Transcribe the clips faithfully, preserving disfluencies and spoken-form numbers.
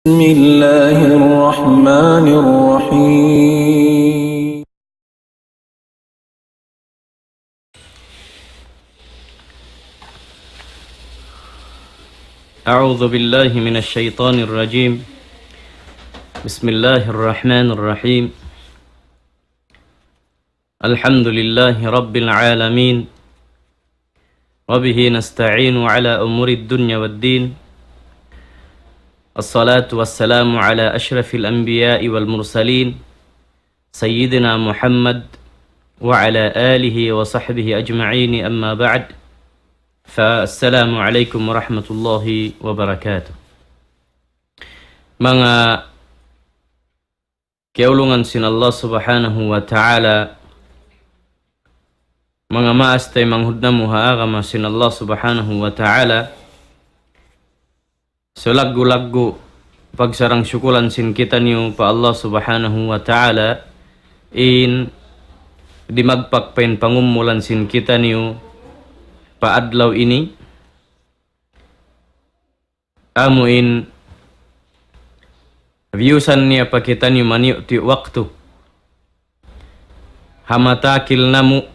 بسم الله الرحمن الرحيم. أعوذ بالله من الشيطان الرجيم. بسم الله الرحمن الرحيم. الحمد لله رب العالمين. وبه نستعين على أمور الدنيا والدين. الصلاة والسلام على أشرف الأنبياء والمرسلين سيدنا محمد وعلى آله وصحبه أجمعين، أما بعد، فالسلام عليكم ورحمة الله وبركاته. Manga kiyaulungan sin Allah Subhanahu wa Ta'ala, manga maas taymanghud namu' ha agama sin Allah Subhanahu wa Ta'ala, salaggu'-laggu' pagsarang-sukulan sin kitaniyu pa Allah Subhanahu wa Ta'ala, in dimagpak pa in pangumulan sin kitaniyu pa adlaw ini, amu in biyusan niya pa kitaniyu maniyu'-tiyu' waktu. Ha matakil namu'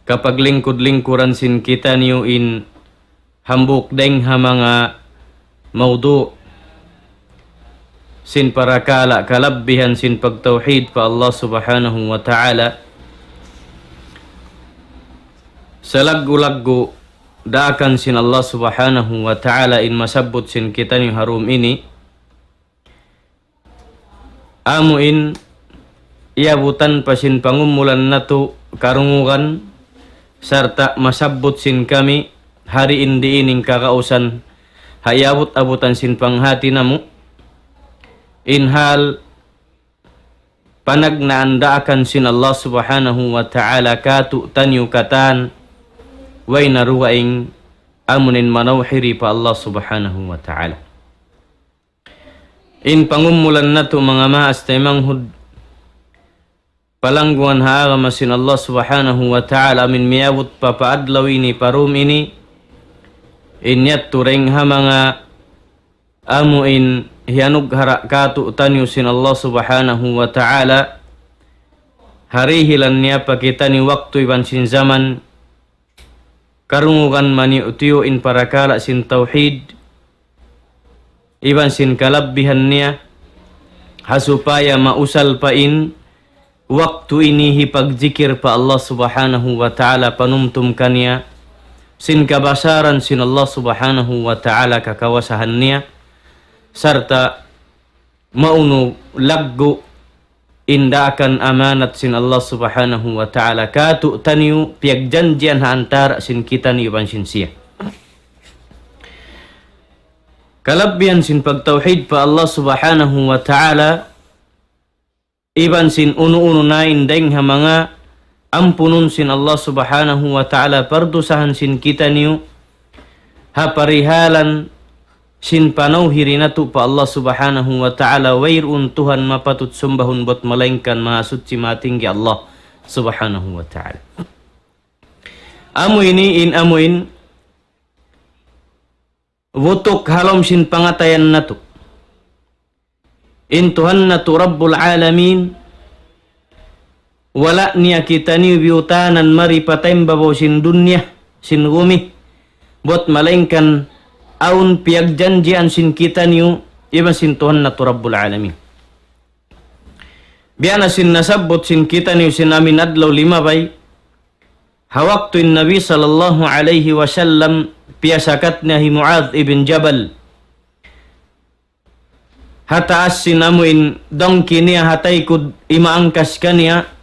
kapaglingkud-lingkuran sin kitaniyu in hambuuk dayng ha manga mawdu' sin parakala' kalabbihan sin pagtawhid pa Allah Subhanahu wa Ta'ala. Salaggu'-laggu' daakan sin Allah Subhanahu wa Ta'ala in masabbut sin kitaniyu ha dum ini, amu in iyabutan pa sin pangumulan natu' karungugan, sarta' masabbut sin kami ha diin-diin in kagausan ha iyabut-abutan sin panghati namu', in hal panagnaan daakan sin Allah Subhanahu wa Ta'ala kātu'niyu katan, way na dugaing amu in manawhiri pa Allah Subhanahu wa Ta'ala. In pangumulan natu', manga maas taymanghud, palangguan ha agama sin Allah Subhanahu wa Ta'ala, amu in miyabut pa pa adlaw ini, pa dum ini, in yadtu dayng ha manga amu in hiyanughara' kātu'niyu sin Allah Subhanahu wa Ta'ala, ha dihilan niya pa kitaniyu waktu iban sin jaman, karungugan maniyu'-tiyu' in parakala' sin tawhid iban sin kalabbihan niya, ha supaya mausal pa in waktu ini hipagjikir pa Allah Subhanahu wa Ta'ala, panumtum kaniya sin kabasaran sin Allah Subhanahu wa Ta'ala, kakawasahan niya, sarta' maunu laggu' in daakan amanat sin Allah Subhanahu wa Ta'ala kātu'niyu, piyagjanjian ha antara' sin kitaniyu iban sin siya. Kalabbihan sin pagtawhid pa Allah Subhanahu wa Ta'ala, iban sin unu-unu na in dayng ha manga ampunun sin Allah Subhanahu wa Ta'ala, pardusahan sin kitaniyu, ha parihalan sin panawhiri natu' pa Allah Subhanahu wa Ta'ala, wayruun Tuhan mapatut sumbahun bat malaingkan Mahasuchi Mahatinggi Allah Subhanahu wa Ta'ala. Amu ini in amu in butuk ha lawm sin pangatayan natu'. In Tuhan natu' Rabbul Alamin, wala' niya kitaniyu biyutanan mari pa taymbabaw sin dunya, sin gumi, bat malaingkan awn piyagjanjian sin kitaniyu iban sin Tuhan natu' Rabbul Alamin. Biya' na sin nasabbut sin kitaniyu sin amu in adlaw limabay, ha waktu in Nabi sallallahu alayhi wasallam piyasakat niya hi Muadh ibn Jabal ha taas sin amu in dungki niya, ha taykud imaangkas kaniya.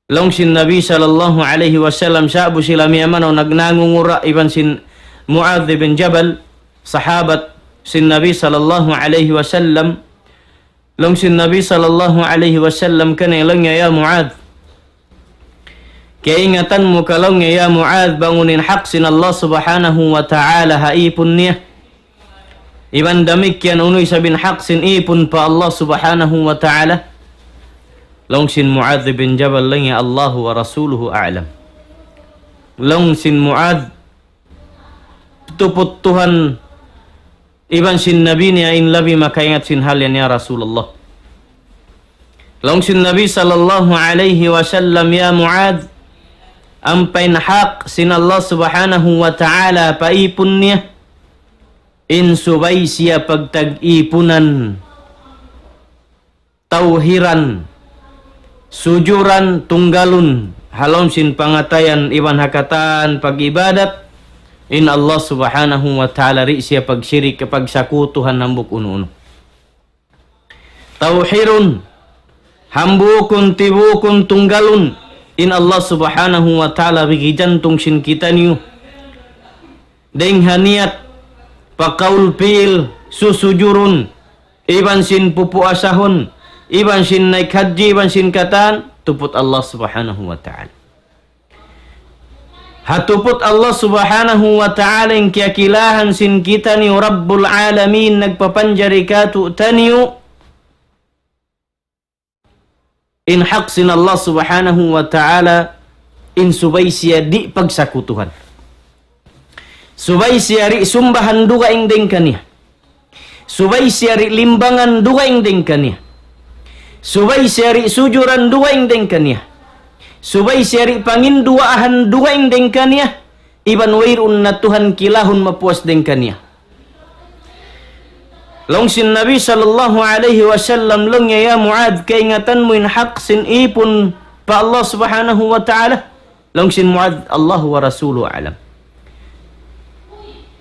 Laung sin Nabi sallallahu alayhi wasallam, sa'bu sila miyamanaw nagnangungura' iban sin Muadh ibn Jabal, sahabat sin Nabi sallallahu alayhi wasallam. Laung sin Nabi sallallahu alayhi wasallam kaniya, laung niya, "Ya Muadh, kaingatan mu ka," laung niya, "ya Muadh, bang unu in hak sin Allah Subhanahu wa Ta'ala ha ipun niya? Iban damikkiyan unu isab in hak sin ipun pa Allah Subhanahu wa Ta'ala?" Laung sin Muadh bin Jabal, laung niya, "الله ورسوله أعلم." Laung sin Muadh, tuput Tuhan Iban sin Nabi niya in labi makaingat sin hal yan, ya Rasulullah. Laung sin Nabi sallallahu alayhi wasallam, "Ya Muadh, ampa in hak sin Allah subhanahu wa ta'ala pa ipun niya, in subay siya pagtag-ipunan, tawhiran, sujuran, tunggalun, ha lawm sin pangatayan iban ha katan pag-ibadat, in Allah subhanahu wa ta'ala di' siya pagshirik, pagsakutuhan hambuuk unu-unu. Tawhirun, hambuukun, tibuukun, tunggalun, in Allah subhanahu wa ta'ala bigi jantung sin kitaniyu. Dayng ha niyat, pa kaul pi'il, susujurun, iban sin pupuasahun, iban sin naik hajji, iban sin katan, tuput Allah subhanahu wa ta'ala. Ha tuput Allah subhanahu wa ta'ala in kiyakilahan sin kitaniyu Rabbul Alamin nagpapanjari kātu'niyu, in hak sin Allah subhanahu wa ta'ala, in subay siya di' pagsakutuhan. Subay siya di' sumbahan dugaing dayng kaniya. Subay siya di' limbangan dugaing dayng kaniya. Subay siya di' sujuran dugaing dayng kaniya. Subay siya di' panginduwaahan dugaing dayng kaniya. Iban wayruun na Tuhan kilahun mapuas dayng kaniya. Laung sin Nabi sallallahu alayhi wasallam, laung niya, "Ya Muadh, kaingatan mu in hak sin ipun pa Allah subhanahu wa ta'ala?" Laung sin Muadh, "Allahu wa rasuluhu a'lam."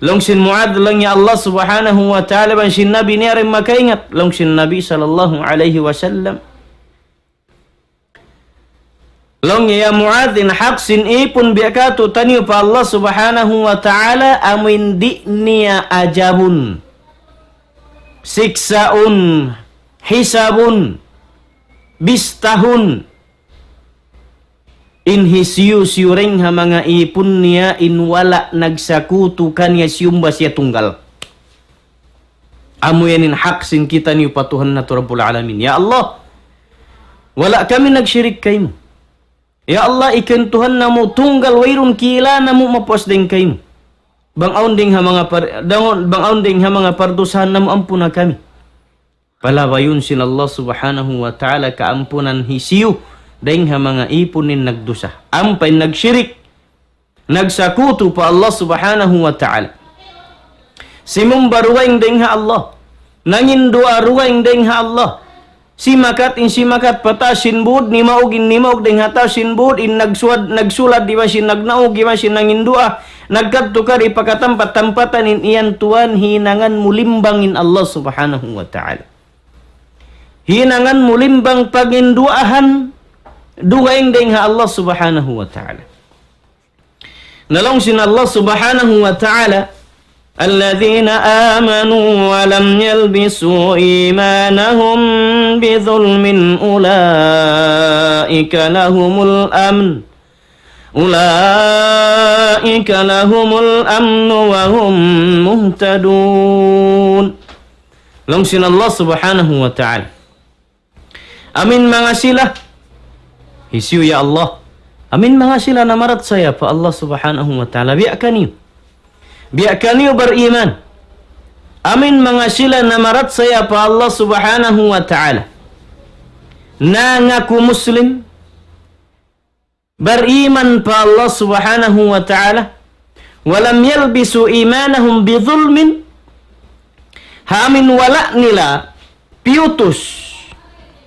Laung sin Muadh, laung niya, "Allah subhanahu wa ta'ala iban sin Nabi niya in makaingat." Laung sin Nabi sallallahu alayhi wasallam, laung niya, "Ya Muadh, in hak sin ipun biya' kātu'niyu pa Allah subhanahu wa ta'ala, amuin di' niya ajabun, siksaun, hisabun, bistahun, in hisiyu-siyu dayng ha manga ipun niya in wala' nagsakutu kaniya, siyumba siya tunggal." Amu yan in hak sin kitaniyu pa Tuhan natu' Rabbul Alamin. Ya Allah, wala' kami nagshirik kaymu. Ya Allah, ikaw in Tuhan namu' tunggal, wayruun kila namu' mapuas dayng kaymu. Bang awn dayng ha manga par-, dangon, bang awn dayng ha manga pardusahan namu', ampuna kami. Palabayun sin Allah subhanahu wa ta'ala kaampunan hisiyu dayng ha manga ipun in nagdusa. Ampa in nagshirik, nagsakutu pa Allah subhanahu wa ta'ala. Simumba dugaing dayng ha Allah. Nanginduwaa dugaing dayng ha Allah. Simakat in simakat pa taas sin būd, nimaug in nimaug dayng ha taas sin būd, in nagsuwad, nagsulad iban sin nagnaug iban sin nanginduwaa, nagkadtu-kadtu pa katampat-tampatan, in yan tuwan hinangan mu limbang in Allah subhanahu wa ta'ala. Hinangan mu limbang panginduwaahan dugaing dayng ha Allah subhanahu wa ta'ala. Na laung sin Allah subhanahu wa ta'ala, "الذين آمنوا ولم يلبسوا إيمانهم بظلم أولئك لهم الأمن، أولئك لهم الأمن وهم مهتدون." Laung sin Allah subhanahu wa ta'ala, amin manga sila. Hisiyu, ya Allah? Amin manga sila namarachaya pa Allah subhanahu wa ta'ala. Biya' kaniyu. Biya' kaniyu bariman. Amin manga sila namarachaya pa Allah subhanahu wa ta'ala. Nangaku Muslim, bariman pa Allah subhanahu wa ta'ala, ولم يلبسوا إيمانهم بظلم, ha amu in wala' nila piyutus,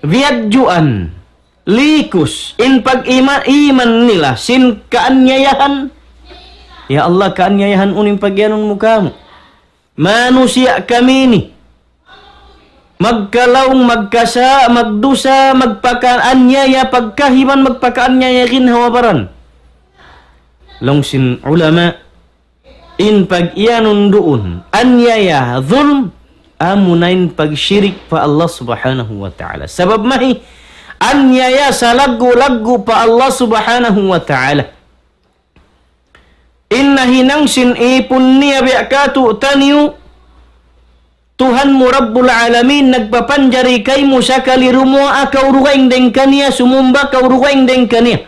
biyadjuan, likus, in pag-ima-, iman nila sin kaanyayahan. Ya Allah, kaanyayahan unu in pagiyanun mu kāmu'? Manusiya' kami ini. Magkalaung, magkasa, magdusa, magpakaanyaya, pagkahiman, magpakaanyaya, ginhawa-baran. Laung sin ulama, in pagiyanun duun anyaya, dhulm, amuna in pagshirik pa Allah subhanahu wa ta'ala. Sabab mahi, anyaya salaggu'-laggu' pa Allah subhanahu wa ta'ala. In nahinang sin ipun niya biya' kātu'niyu, Tuhan mu Rabbul Alamin nagpapanjari kaymu sakali, dumuwaa kaw dugaing dayng kaniya, sumumba kaw dugaing dayng kaniya,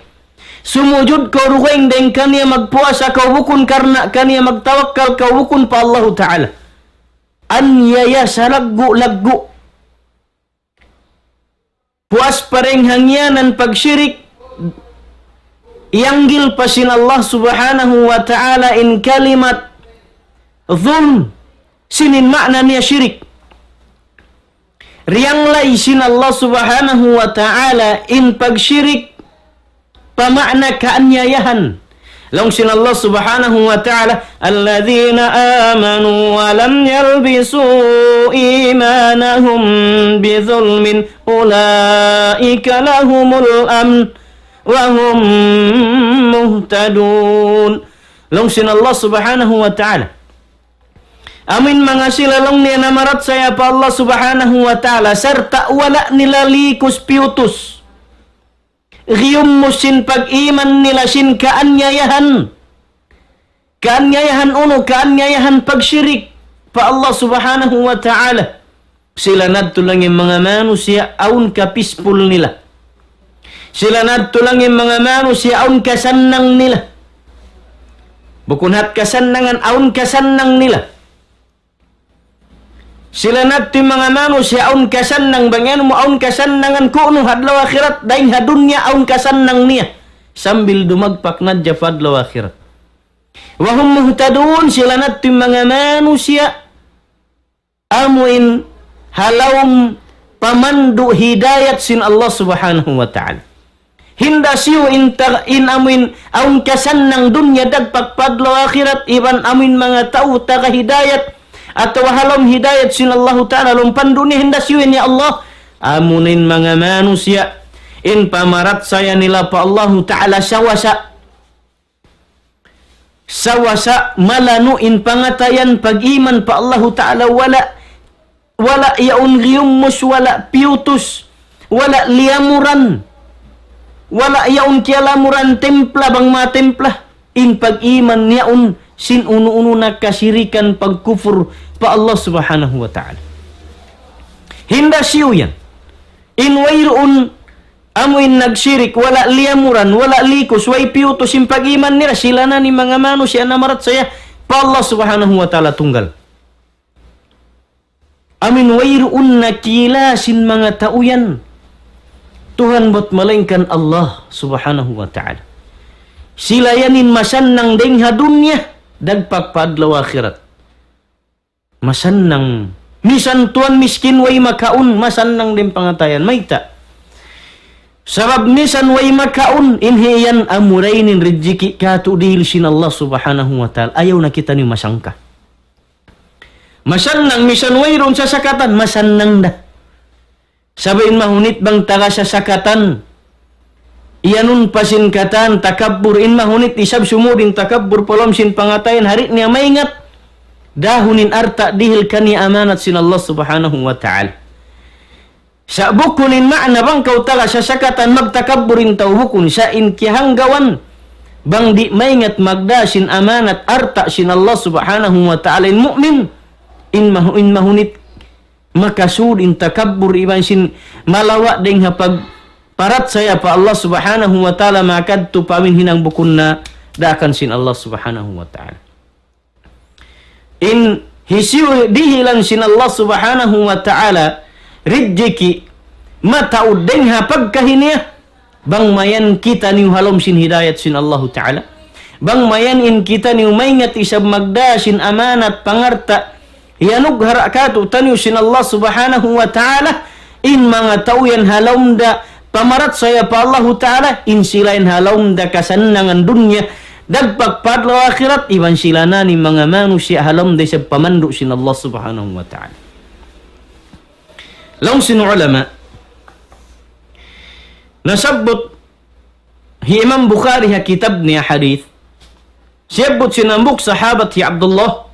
sumujud kaw dugaing dayng kaniya, magpuasa kaw bukun karna' kaniya, magtawakkal kaw bukun pa Allahu Ta'ala. Anyaya salaggu'-laggu'. Puas pa dayn ha ngiyanan pagshirik, iyanggil pa sin Allah Subhanahu wa Ta'ala in kalimat zulm, sin in maana niya shirik. Riyanglay sin Allah Subhanahu wa Ta'ala in pagshirik pa maana kaanyayahan. Laung sin Allah Subhanahu wa Ta'ala, الذين آمنوا ولم يلبسوا إيمانهم بظلم أولئك لهم الأمن وهم مهتدون. Laung sin Allah Subhanahu wa Ta'ala, amuin manga sila laung niya namarachaya pa Allah Subhanahu wa Ta'ala, sarta' wala' nila likus piyutus. Giyum mu sin pag-iman nila sin kaanyayahan. Kaanyayahan unu, kaanyayahan pagshirik pa Allah Subhanahu wa Ta'ala. Sila nadtu laung in manga manusiya' awn ka peaceful nila. Sila nadtu laung in manga manusiya' awn kasannang nila. Bukun hat kasannangan, awn kasannang nila. Sila nadtu in manga manusiya' awn kasannang, bang yan mu awn kasannangan kunu' ha adlaw akhirat, dayn ha dunya awn kasannang niya. Sambil dumagpak na hadja pa adlaw akhirat. وهم مهتدون, sila nadtu in manga manusiya' amuin ha lawm pamandu' hidayat sin Allah Subhanahu wa Ta'ala. Hinda siyu in ta-, in amuin awn kasannang dunya dagpak pa adlaw akhirat, iban amuin manga tau taga hidayat, atawa ha lawm hidayat sin Allahu Ta'ala, lawm pandu' niya, hinda siyu in, ya Allah. Amuin manga manusiya' in pamarachaya nila pa Allahu Ta'ala sawasa. Sawasa malanu' in pangatayan pag-iman pa Allahu Ta'ala, wala', wala' yaun giyumus, wala' piyutus, wala' liyamuran, wala' yaun kiyalamuran templa bang manga templa. In pag-iman yaun sin unu-unu na kasirikan, pagkupur pa Allah Subhanahu wa Ta'ala. Hinda siyu yan. In wayruun amuin nagsirik, wala' liyamuran, wala' likus, way piyutus in pag-iman nila, sila na in manga manusiya' namarachaya pa Allah Subhanahu wa Ta'ala tunggal. Amuin wayruun nakila sin manga tau yan Tuhan bat malaingkan Allah Subhanahu wa Ta'ala. Sila yan in masannang dayn ha dunya, dagpak pa adlaw akhirat. Masannang. Misan tuwan miskin way makaun, masannang da in pangatayan. Mayta'? Sabab misan way makaun, in hi yan amura in rijiki' katu' dihil sin Allah Subhanahu wa Ta'ala. Ayaw na kitaniyu masangka. Masannang, misan wayruun sasakatan, masannang da. Sabab in mahunit bang taga sasakatan, iyanun pa sin katan takabbur, in mahunit isab sumud in takabbur pa lawm sin pangatayan, di' niya maingat dahun in alta' dihil kaniya amanat sin Allah Subhanahu wa Ta'ala. Sa' bukun in maana bang kaw taga sasakatan magtakabbur in tau, bukun. Sa' in kiyahanggawan bang di' maingat magdā sin amanat alta' sin Allah Subhanahu wa Ta'ala in mu'min, in mahu-, in mahunit makasud in takabbur iban sin malawa' dayn ha pagparachaya pa Allah Subhanahu wa Ta'ala, makadtu pa amuin hinang bukun na daakan sin Allah Subhanahu wa Ta'ala. In hisiyu dihilan sin Allah Subhanahu wa Ta'ala rijiki' mataud dayn ha pagkahi niya, bang mayan kitaniyu ha lawm sin hidayat sin Allahu Ta'ala. Bang mayan in kitaniyu maingat isab magdā sin amanat pangalta' iyanughara' kātu'niyu sin Allah Subhanahu wa Ta'ala, in manga tau yan ha lawm da pamarachaya pa Allahu Ta'ala, in sila yan ha lawm da kasannangan dunya, dagpak pa adlaw akhirat, iban sila na in manga manusiya' ha lawm da isab pamandu' sin Allah Subhanahu wa Ta'ala. Laung sin ulama, nasabbut hi Imam Bukhari ha kitab niya hadith, siyabbut sin hambuuk sahabat hi Abdullah,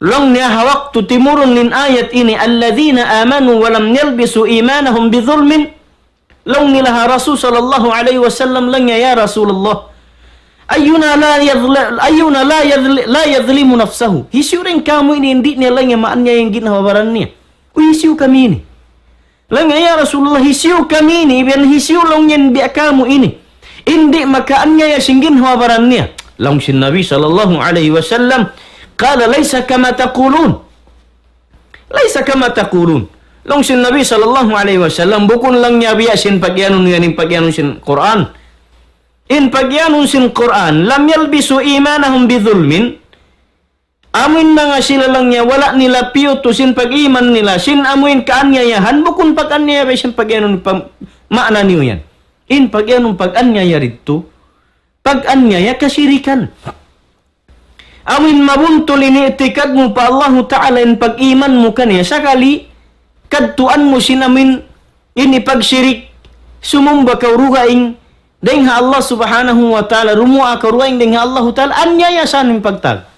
laung niya ha waktu timurun in ayat ini, الذين آمنوا ولم يلبسوا إيمانهم بظلم, laung nila ha Rasul sallallahu alayhi wasallam, laung niya, "Ya Rasulullah, أينا لا يظل-، أينا لا يظل-، لا يظلم نفسه." Hisiyu dayn kāmu' ini in di' niya, laung niya, maanyaya in ginhawa-baran niya? Uy, hisiyu kami ini? Laung niya, "Ya Rasulullah, hisiyu kami ini? Iban hisiyu laung niya in biya' kāmu' ini in di' makaanyaya sin ginhawa-baran niya?" Laung sin Nabi sallallahu alayhi wasallam, قال: "ليس كما تقولون." كما تقولون. Laung sin Nabi sallallahu alayhi wasallam, bukun laung niya biya' sin pagiyanun yan in pagiyanun sin Qur'an. In pagiyanun sin Qur'an, لم يلبسوا إيمانهم بظلم. Amuin manga sila laung niya, wala' nila piyutus in pag-iman nila, sin amuin kaanyayahan, bukun pag-anyaya biya' sin pagiyanun pa, maana niyu yan. In pagiyanun pag-anyaya didtu, pag-anyaya kasirikan. Amuin mabuntul in i'tikad mu pa Allahu Ta'ala in pag-iman mu kaniya, sakali kadtuan mu sin amuin ini pagsirik, sumumba kaw dugaing dayn ha Allah Subhanahu wa Ta'ala, dumuwaa kaw dugaing dayn ha Allahu Ta'ala, anyaya sa in pagtag.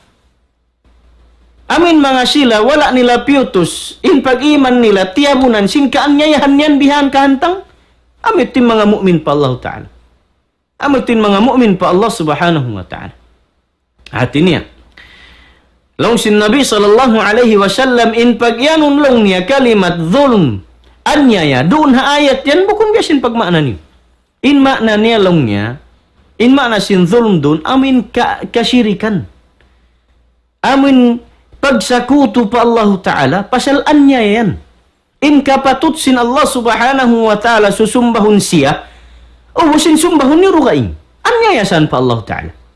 Amuin manga sila, wala' nila piyutus in pag-iman nila, tiyabunan sin kaanyayahan yan bihan kahantang. Amuin manga mu'min pa Allahu Ta'ala. Amuin manga mu'min pa Allah Subhanahu wa Ta'ala. Hati niya. Laung sin Nabi sallallahu alayhi wasallam, in pagiyanun laung niya kalimat zulm, anyaya, duun ha ayat yan, bukun biya' sin pagmaana niyu. In maana niya laung niya, in maana sin zulm duun, amuin ka, kasirikan. Amuin pagsakutu pa Allahu Ta'ala, pasal anyaya yan. In kapatut sin Allah Subhanahu wa Ta'ala susumbahun siya, ubus in sumbahun niyu dugaing. Anyaya sa yan pa Allahu Ta'ala.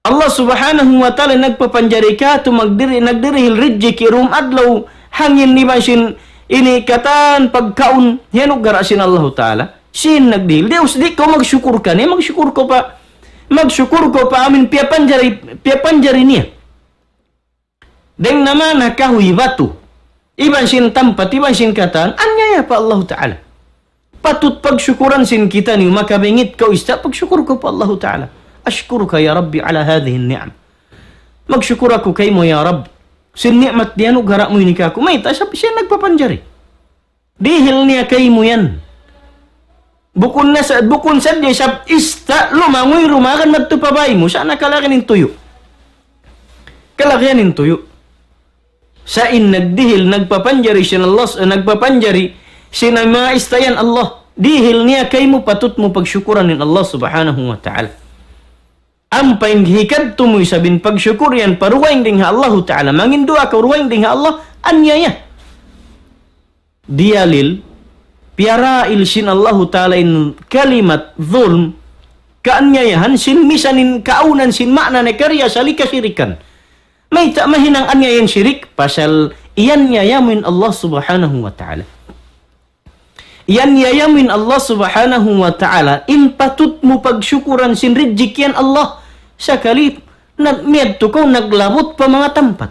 Allah Subhanahu wa Ta'ala nagpapanjari katu' magdiri, nagdirihil rijiki' dum adlaw, hangin iban sin ini katan pagkaun, hiyanugara' sin Allahu Ta'ala. Sin nagdihil. Di' us-, di' kaw magsukur kaniya, magsukur kaw pa, magsukur kaw pa amuin piyapanjari, piyapanjari niya. Dayn ha manga kahuy, batu, iban sin tampat, iban sin katan, anyaya pa Allahu Ta'ala. Patut pagsukuran sin kitaniyu, makabingit kaw ista', pagsukur kaw pa Allahu Ta'ala. أشكرك يا ربي على هذه النعم. Magsukur aku kaymu ya Rabb, sin ni'mat diyanugara' mu ini kaku'. Mayta', sabab siya nagpapanjari. Dihil niya kaymu yan. Bukun na sa, bukun sadja isab ista' lumanguy dumagan madtu pa bāy mu, sa' na kalagihan in tuyu'. Kalagihan in tuyu'. Sa' in nagdihil, nagpapanjari sin Allah, eh, nagpapanjari sin manga ista' yan Allah. Dihil niya kaymu, patut mu pagsukuran in Allah Subhanahu wa Ta'ala. Ampa in hikadtu mu isab in pagsukur yan pa dugaing dayn ha Allahu Ta'ala. Mangin duwaa kaw dugaing dayn ha Allah, anyaya. Diyalil, piyarail sin Allahu Ta'ala in kalimat zulm, kaanyayahan sin misan in kaunan sin maana niya kariya sali kasirikan. Mayta' mahinang anyaya in sirik, pasal iyanyaya mu in Allah Subhanahu wa Ta'ala. Iyanyaya mu in Allah Subhanahu wa Ta'ala, in patut mu pagsukuran sin rijiki' yan Allah. Sakali, na, miyadtu kaw naglabut pa manga tampat.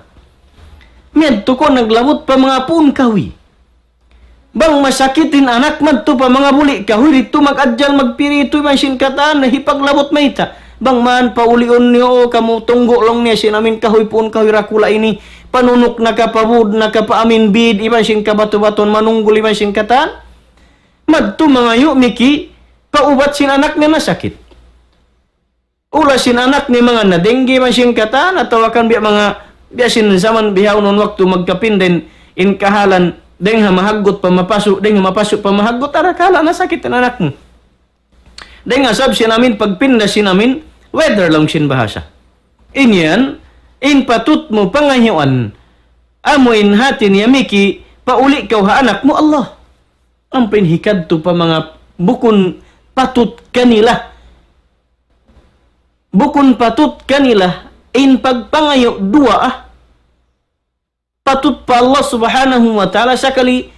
Miyadtu kaw naglabut pa manga puun kahuy. Bang masakit in anak madtu pa manga buli' kahuy, didtu mag-adjal magpiritu iban sin katan, hipaglabut mayta'. Bang man pauliun niyu, "O, kamu tunggu'," laung niya, "sin amin kahuy, puun kahuy dakula' ini, panunuk na ka pa bud, na ka pa amin bid, iban sin kabatu-batun manunggul, iban sin katan." Madtu mangayu' miki paubat sin anak niya nasakit. Ula sin anak niya manga na dengue, iban sin katan, atawa kan biya' manga, biya' sin jaman bihaun waktu magkapinda in, in kahalan, dayng ha mahaggut pa mapasu', dayng ha mapasu' pa mahaggut, arakala' nasakit in anak mu. Dayng ha sabab sin amin pagpinda sin amin weather laung sin bahasa. In yan, in patut mu pangayuan, amu in hati niya miki, pauli' kaw ha anak mu, Allah. Ampa in hikadtu pa manga bukun patut kanila. Bukun patut kanila in pagpangayu' duwaa. Patut pa Allah Subhanahu wa Ta'ala, sakali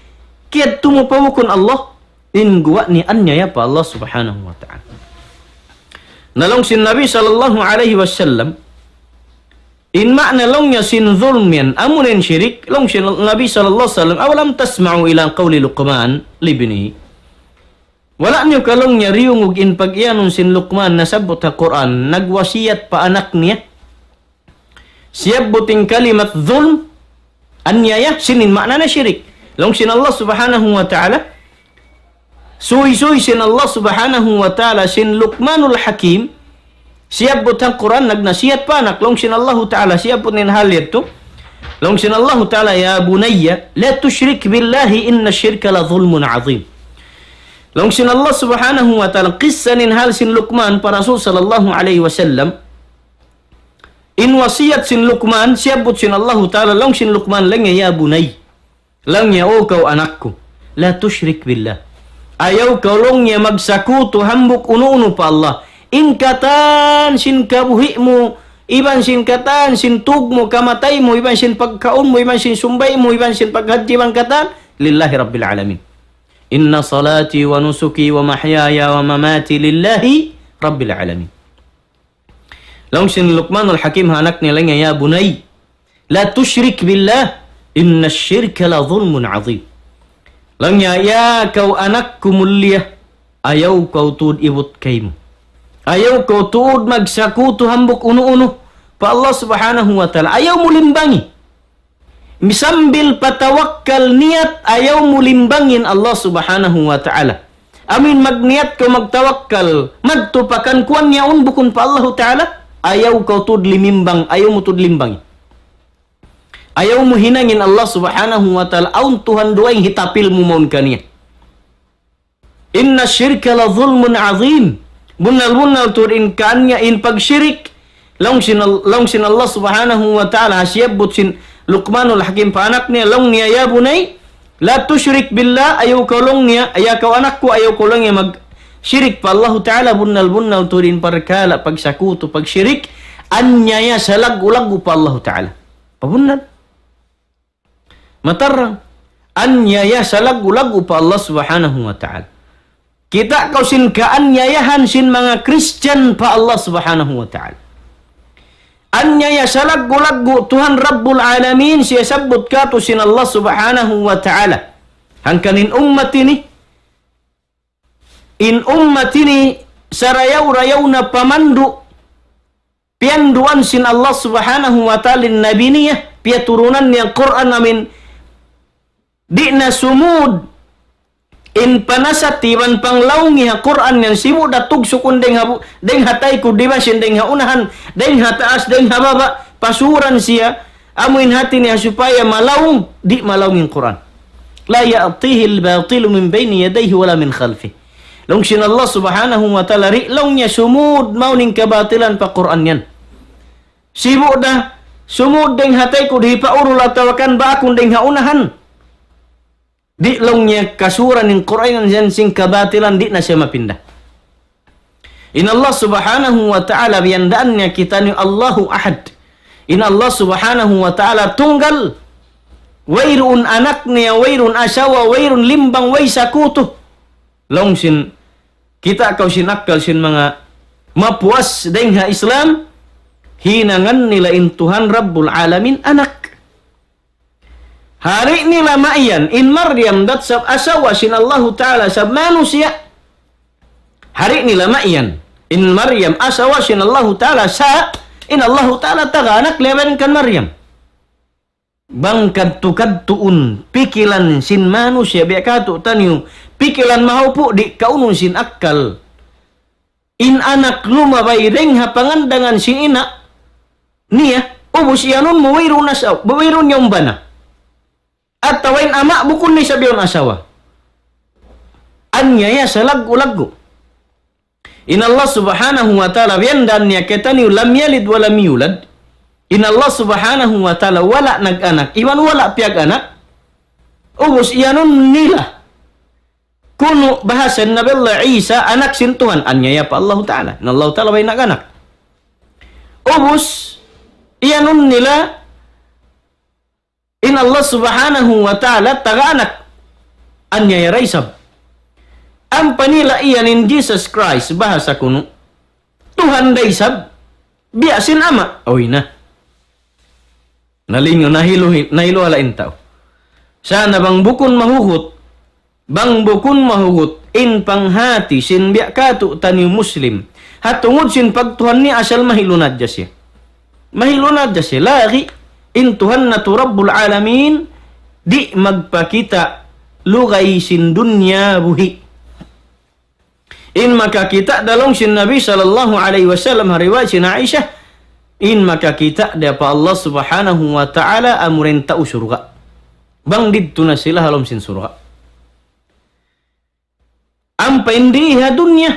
kiyadtu mu pa bukun Allah, in guwa' niya anyaya pa Allah Subhanahu wa Ta'ala. Na laung sin Nabi sallallahu alayhi wasallam, in maana laung niya sin zulm yan, amuna in shirik, laung sin Nabi sallallahu alayhi wasallam, أولم تسمعوا إلى قول لقمان لابنه. Wala' niyu ka laung niya diyungug in pag-iyanun sin Luqman nasabbut ha Qur'an, nagwasiyat pa anak niya. Siyabbut in kalimat zulm, anyaya, sin in maana na shirik. Laung sin Allah Subhanahu wa Ta'ala, suysuy sin Allah Subhanahu wa Ta'ala, sin Luqmanul Hakim, siyabbut ha Qur'an, nagnasiyat pa anak, laung sin Allahu Ta'ala, siyabbut in hal yadtu. Laung sin Allahu Ta'ala, يا بني لا تشرك بالله إن الشرك لظلم عظيم. Laung sin Allah Subhanahu wa Ta'ala, kissa in hal sin Luqman pa Rasul sallallahu alayhi wasallam. In wasiyat sin Luqman, siyabbut sin Allahu Ta'ala, laung sin Luqman, laung niya, "Ya bunay." Laung niya, "O kaw anak ku, la tushrik billah." Ayaw kaw laung niya magsakutu hambuuk unu-unu pa Allah. In katan sin kabuhi' mu, iban sin katan sin tug mu, kamatay mu, iban sin pagkaun mu, iban sin sumbay mu, iban sin paghajji, iban katan, lillahi rabbil alamin. Inna salati wa nusuki wa mahyaya wa mamati lillahi rabbil alamin. Laung sin Luqmanul Hakim ha anak niya laung niya, "Ya bunay, la tushrik billah, inna shirka la zulmun azim." Laung niya, "Ya kaw anak ku mulia, ayaw kaw tuud ibut kaymu. Ayaw kaw tuud magsakutu hambuuk unu-unu pa Allah Subhanahu wa Ta'ala. Ayaw mu limbangi." Sambil pa tawakkal niyat, ayaw mu limbangin Allah Subhanahu wa Ta'ala. Amuin magniyat kaw magtawakkal, magtupakan kuwan niya un bukun pa Allahu Ta'ala, ayaw kaw tuud limimbang, ayaw mu tuud limbangin. Ayaw mu hinangin Allah Subhanahu wa Ta'ala, awn Tuhan dugaing hitapil mu mawn kaniya. Inna shirka la zulmun azim. Bunnal-bunnal tuud in kaaniya-, in pagshirik. Laung sin Al-, laung sin Allah Subhanahu wa Ta'ala, ha siyabbut sin Luqmanul Hakim pa anak niya, laung niya, "Ya bunay, la tushrik billah," ayaw kaw laung niya, "Ya kaw anak ku, ayaw kaw laung niya magshirik pa Allahu Ta'ala, bunnal-bunnal tuud in parkala' pagsakutu, pagshirik, anyaya salaggu'-laggu' pa Allahu Ta'ala." Pabunnal. Matarrang. Anyaya salaggu'-laggu' pa Allah Subhanahu wa Ta'ala. Kita' kaw sin kaanyayahan sin manga Christian pa Allah Subhanahu wa Ta'ala. Anyaya salaggu'-laggu' Tuhan Rabbul Alamin, siyasabbut katu' sin Allah Subhanahu wa Ta'ala. Hangkan in ummat ini, in ummat ini sarayaw-rayaw na pamandu', piyanduan sin Allah Subhanahu wa Ta'ala in Nabi niya, piyaturunan niya Qur'an amuin, di' na sumud in panasat iban panglaungi ha Qur'an yan, sibu' da tugsukun dayng ha bu-, dayng ha taykud iban sin dayng ha unahan, dayng ha taas, dayng ha baba', pasuran siya, amuin hati niya supaya malaung, di' malaung in Qur'an. لا يأتيه الباطل من بين يديه ولا من خلفه. Laung sin Allah Subhanahu wa Ta'ala, di' laung niya sumud mawn in kabatilan pa Qur'an yan. Sibu' da, sumud dayng ha taykud hipaurul atawa kan baakun dayng ha unahan. Di' laung niya kasuran in Qur'an yan sin kabatilan, di' na siya mapinda. In Allah Subhanahu wa Ta'ala, biyandaan niya kitaniyu Allahu Ahad. In Allah Subhanahu wa Ta'ala tunggal, wayruun anak niya, wayruun asawa, wayruun limbang, way sakutu. Laung sin, kita' kaw sin akkal sin manga mapuas dayng ha Islam, hinangan nila in Tuhan Rabbul Alamin anak. Hari nila maiyan, in Maryam dat sab asawa sin Allahu Ta'ala sab manusiya'. Hari nila maiyan, in Maryam asawa sin Allahu Ta'ala sa, in Allahu Ta'ala taga anak labi kan Maryam. Bang kadtu-kadtuun pikilan sin manusiya' biya' katu' taniyu, pikilan mahaupu' di' kaunun sin akkal. In anak lumabay dayng ha pangandangan sin ina' niya, ubus iyanun mu wayruun asaw-, wayruun niya umbana. Atawa in ama' bukun niya isab yaun asawa. Anyaya salaggu'-laggu'. In Allah Subhanahu wa Ta'ala, biyandaan niya kitaniyu, لم يلد ولم يولد. In Allah Subhanahu wa Ta'ala wala' nag-anak, iban wala' piyag-anak. Ubus iyanun nila. Kunu' bahasa Nabi Allah Isa, anak sin Tuhan, anyaya pa Allahu Ta'ala. In Allahu Ta'ala way nag-anak. Ubus, iyanun nila, in Allah Subhanahu wa Ta'ala taga anak. Anyaya da isab. Ampa nila iyan in Jesus Christ, bahasa kunu'. Tuhan da isab. Biya' sin ama'. Uy na. Nalingaw, nahilu-, nahiluhala' in tau. Sa' na bang bukun mahugut, bang bukun mahugut in panghati sin biya' katu' taniyu Muslim. Ha tungud sin pagtuhan niya asal mahilu na hadja siya. Mahilu na hadja siya. Lagi' in Tuhan natu' Rabbul Alamin, di' magpakita' lugay sin dunya buhi'. In makakita' da laung sin Nabi sallallahu alayhi wasallam ha riwayat sin Aisha, in makakita' da pa Allah Subhanahu wa Ta'ala amura in tau surga'. Bang didtu na sila ha lawm sin surga'. Ampa in di ha dunya,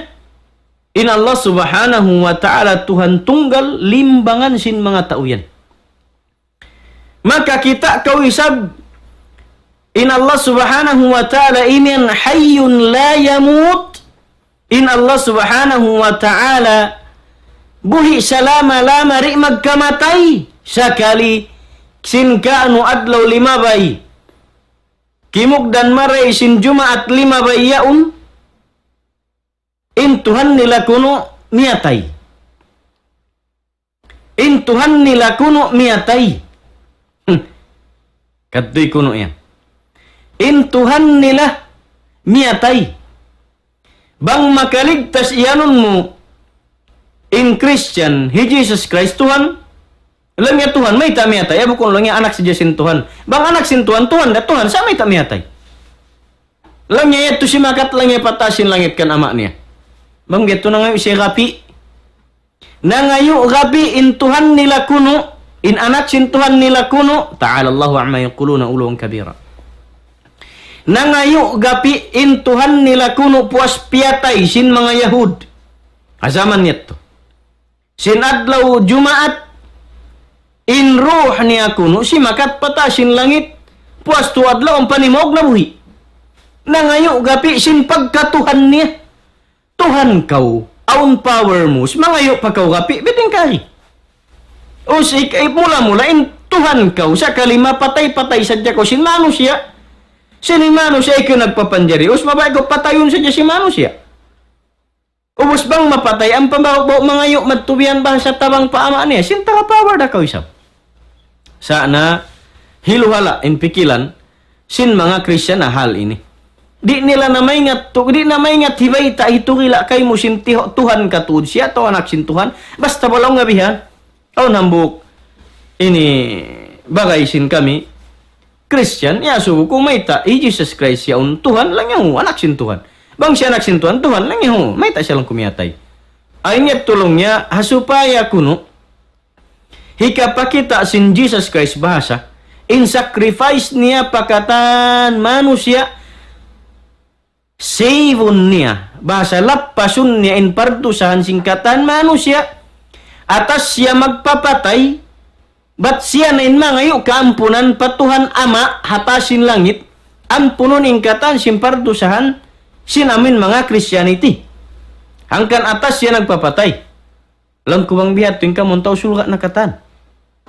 In Allah Subhanahu wa Ta'ala Tuhan tunggal, limbangan sin manga tau yan. Maka kita' kaw isab, in Allah Subhanahu wa Ta'ala imiyan حي لا يموت, in Allah Subhanahu wa Ta'ala buhi' salama-lama, di' magkamatay sakali. Sin kaunu adlaw limabay, kimugdan mari sin Jumaat limabay yaun, in Tuhan nila kunu' miyatay. In Tuhan nila kunu' miyatay. Hmm. Kadtuy kunu' yan. In Tuhan nila miyatay. Bang makaligtas iyanun mu in Christian, hi Jesus Christ Tuhan, laung niya Tuhan, mayta' miyatay? Abu kun laung niya anak sadja sin Tuhan. Bang anak sin Tuhan, Tuhan da Tuhan, sa' mayta' miyatay? Laung niya yadtu simakat laung niya pa taas sin langit kan ama' niya. Bang yadtu nangayu' siya gapi'. Nangayu' gapi' in Tuhan nila kunu', in anak sin Tuhan nila kunu', تعالى الله عما يقولون علوا كبيرا. Nangayu' gapi' in Tuhan nila kunu' puas piyatay sin manga Yahud. Ha jaman yadtu. Sin adlaw Jumaat, in ruh niya kunu' simakat pa taas sin langit, puas tu adlaw ampa nimaug nabuhi'. Nangayu' gapi' sin pagkatuhan niya. Tuhan kaw, awn power mu, mangayu' pa kaw gapi', bitin kari. Us ik-, ik-, mula-mula in Tuhan kaw, sakali mapatay-patay sadja kaw sin manusiya'. Sin manusiya' ikaw nagpapanjari, us mabaya' kaw patayun sadja sin manusiya'. Ubus bang mapatay, ampa ba'gu, ba'gu mangayu' madtu biyan bahasa tabang pa ama' niya, sin taga power da kaw isab. Sa' na hiluhala' in pikilan sin manga Christian ha hal ini. Di' nila na maingat tu, di' na maingat hibayta' hiturila' kaymu sin tiho-, Tuhan katuud siya, atawa anak sin Tuhan. Basta balaw nga bihan. Awn hambuuk ini bagay sin kami Christian, iyasubu ku mayta', hi Jesus Christ yaun Tuhan, laung niya hu, anak sin Tuhan. Bang siya anak sin Tuhan, Tuhan, laung niya hu, mayta' siya laung ku miyatay. Ay niya tulung niya, ha supaya kunu', hikapakita' sin Jesus Christ bahasa, in sacrifice niya pa katan manusiya', save-un niya, bahasa lappasun niya in pardusahan sin katan manusiya', atas siya magpapatay, bat siya na in mangayu' kaampunan pa Tuhan Ama' ha taas sin langit, ampunun in katan sin pardusahan sin amin manga Christianity. Hangkan atas siya nagpapatay. Laung ku bang biya' ha yan in kamu tau surga' na katan.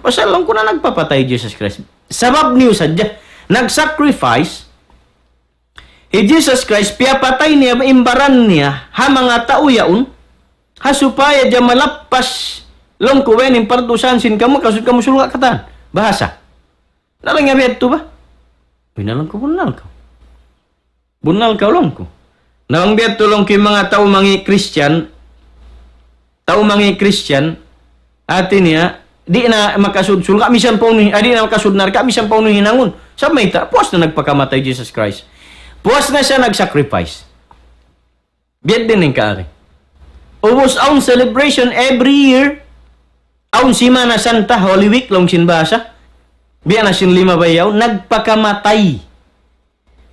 Pasal laung ku na nagpapatay Jesus Christ. Sabab niyu sadja, nag-sacrifice, hi Jesus Christ, piyapatay niya in baran niya, ha manga tau yaun, ha supaya da malappas, laung ku, in pardusahan sin kamu, makasud kamu surga' katan. Bahasa. Na laung niya biya' ha yan ba? Uy, na laung ku, bunnal kaw. Bunnal kaw laung ku. Na bang biya' ha yan laung ku in manga tau mangi' Christian, tau mangi' Christian, hati niya, di' na makasud surga', misan pa unu, ah, di' na makasud narka', misan pa unu hinangun. Sa' mayta', puas na nagpakamatay Jesus Christ. Puas na siya nag-sacrifice. Biya' diin in kaagi. Ubus awn celebration every year, awn Semana Santa, Holy Week, laung sin bahasa. Biya' na sin limabay yaun, nagpakamatay.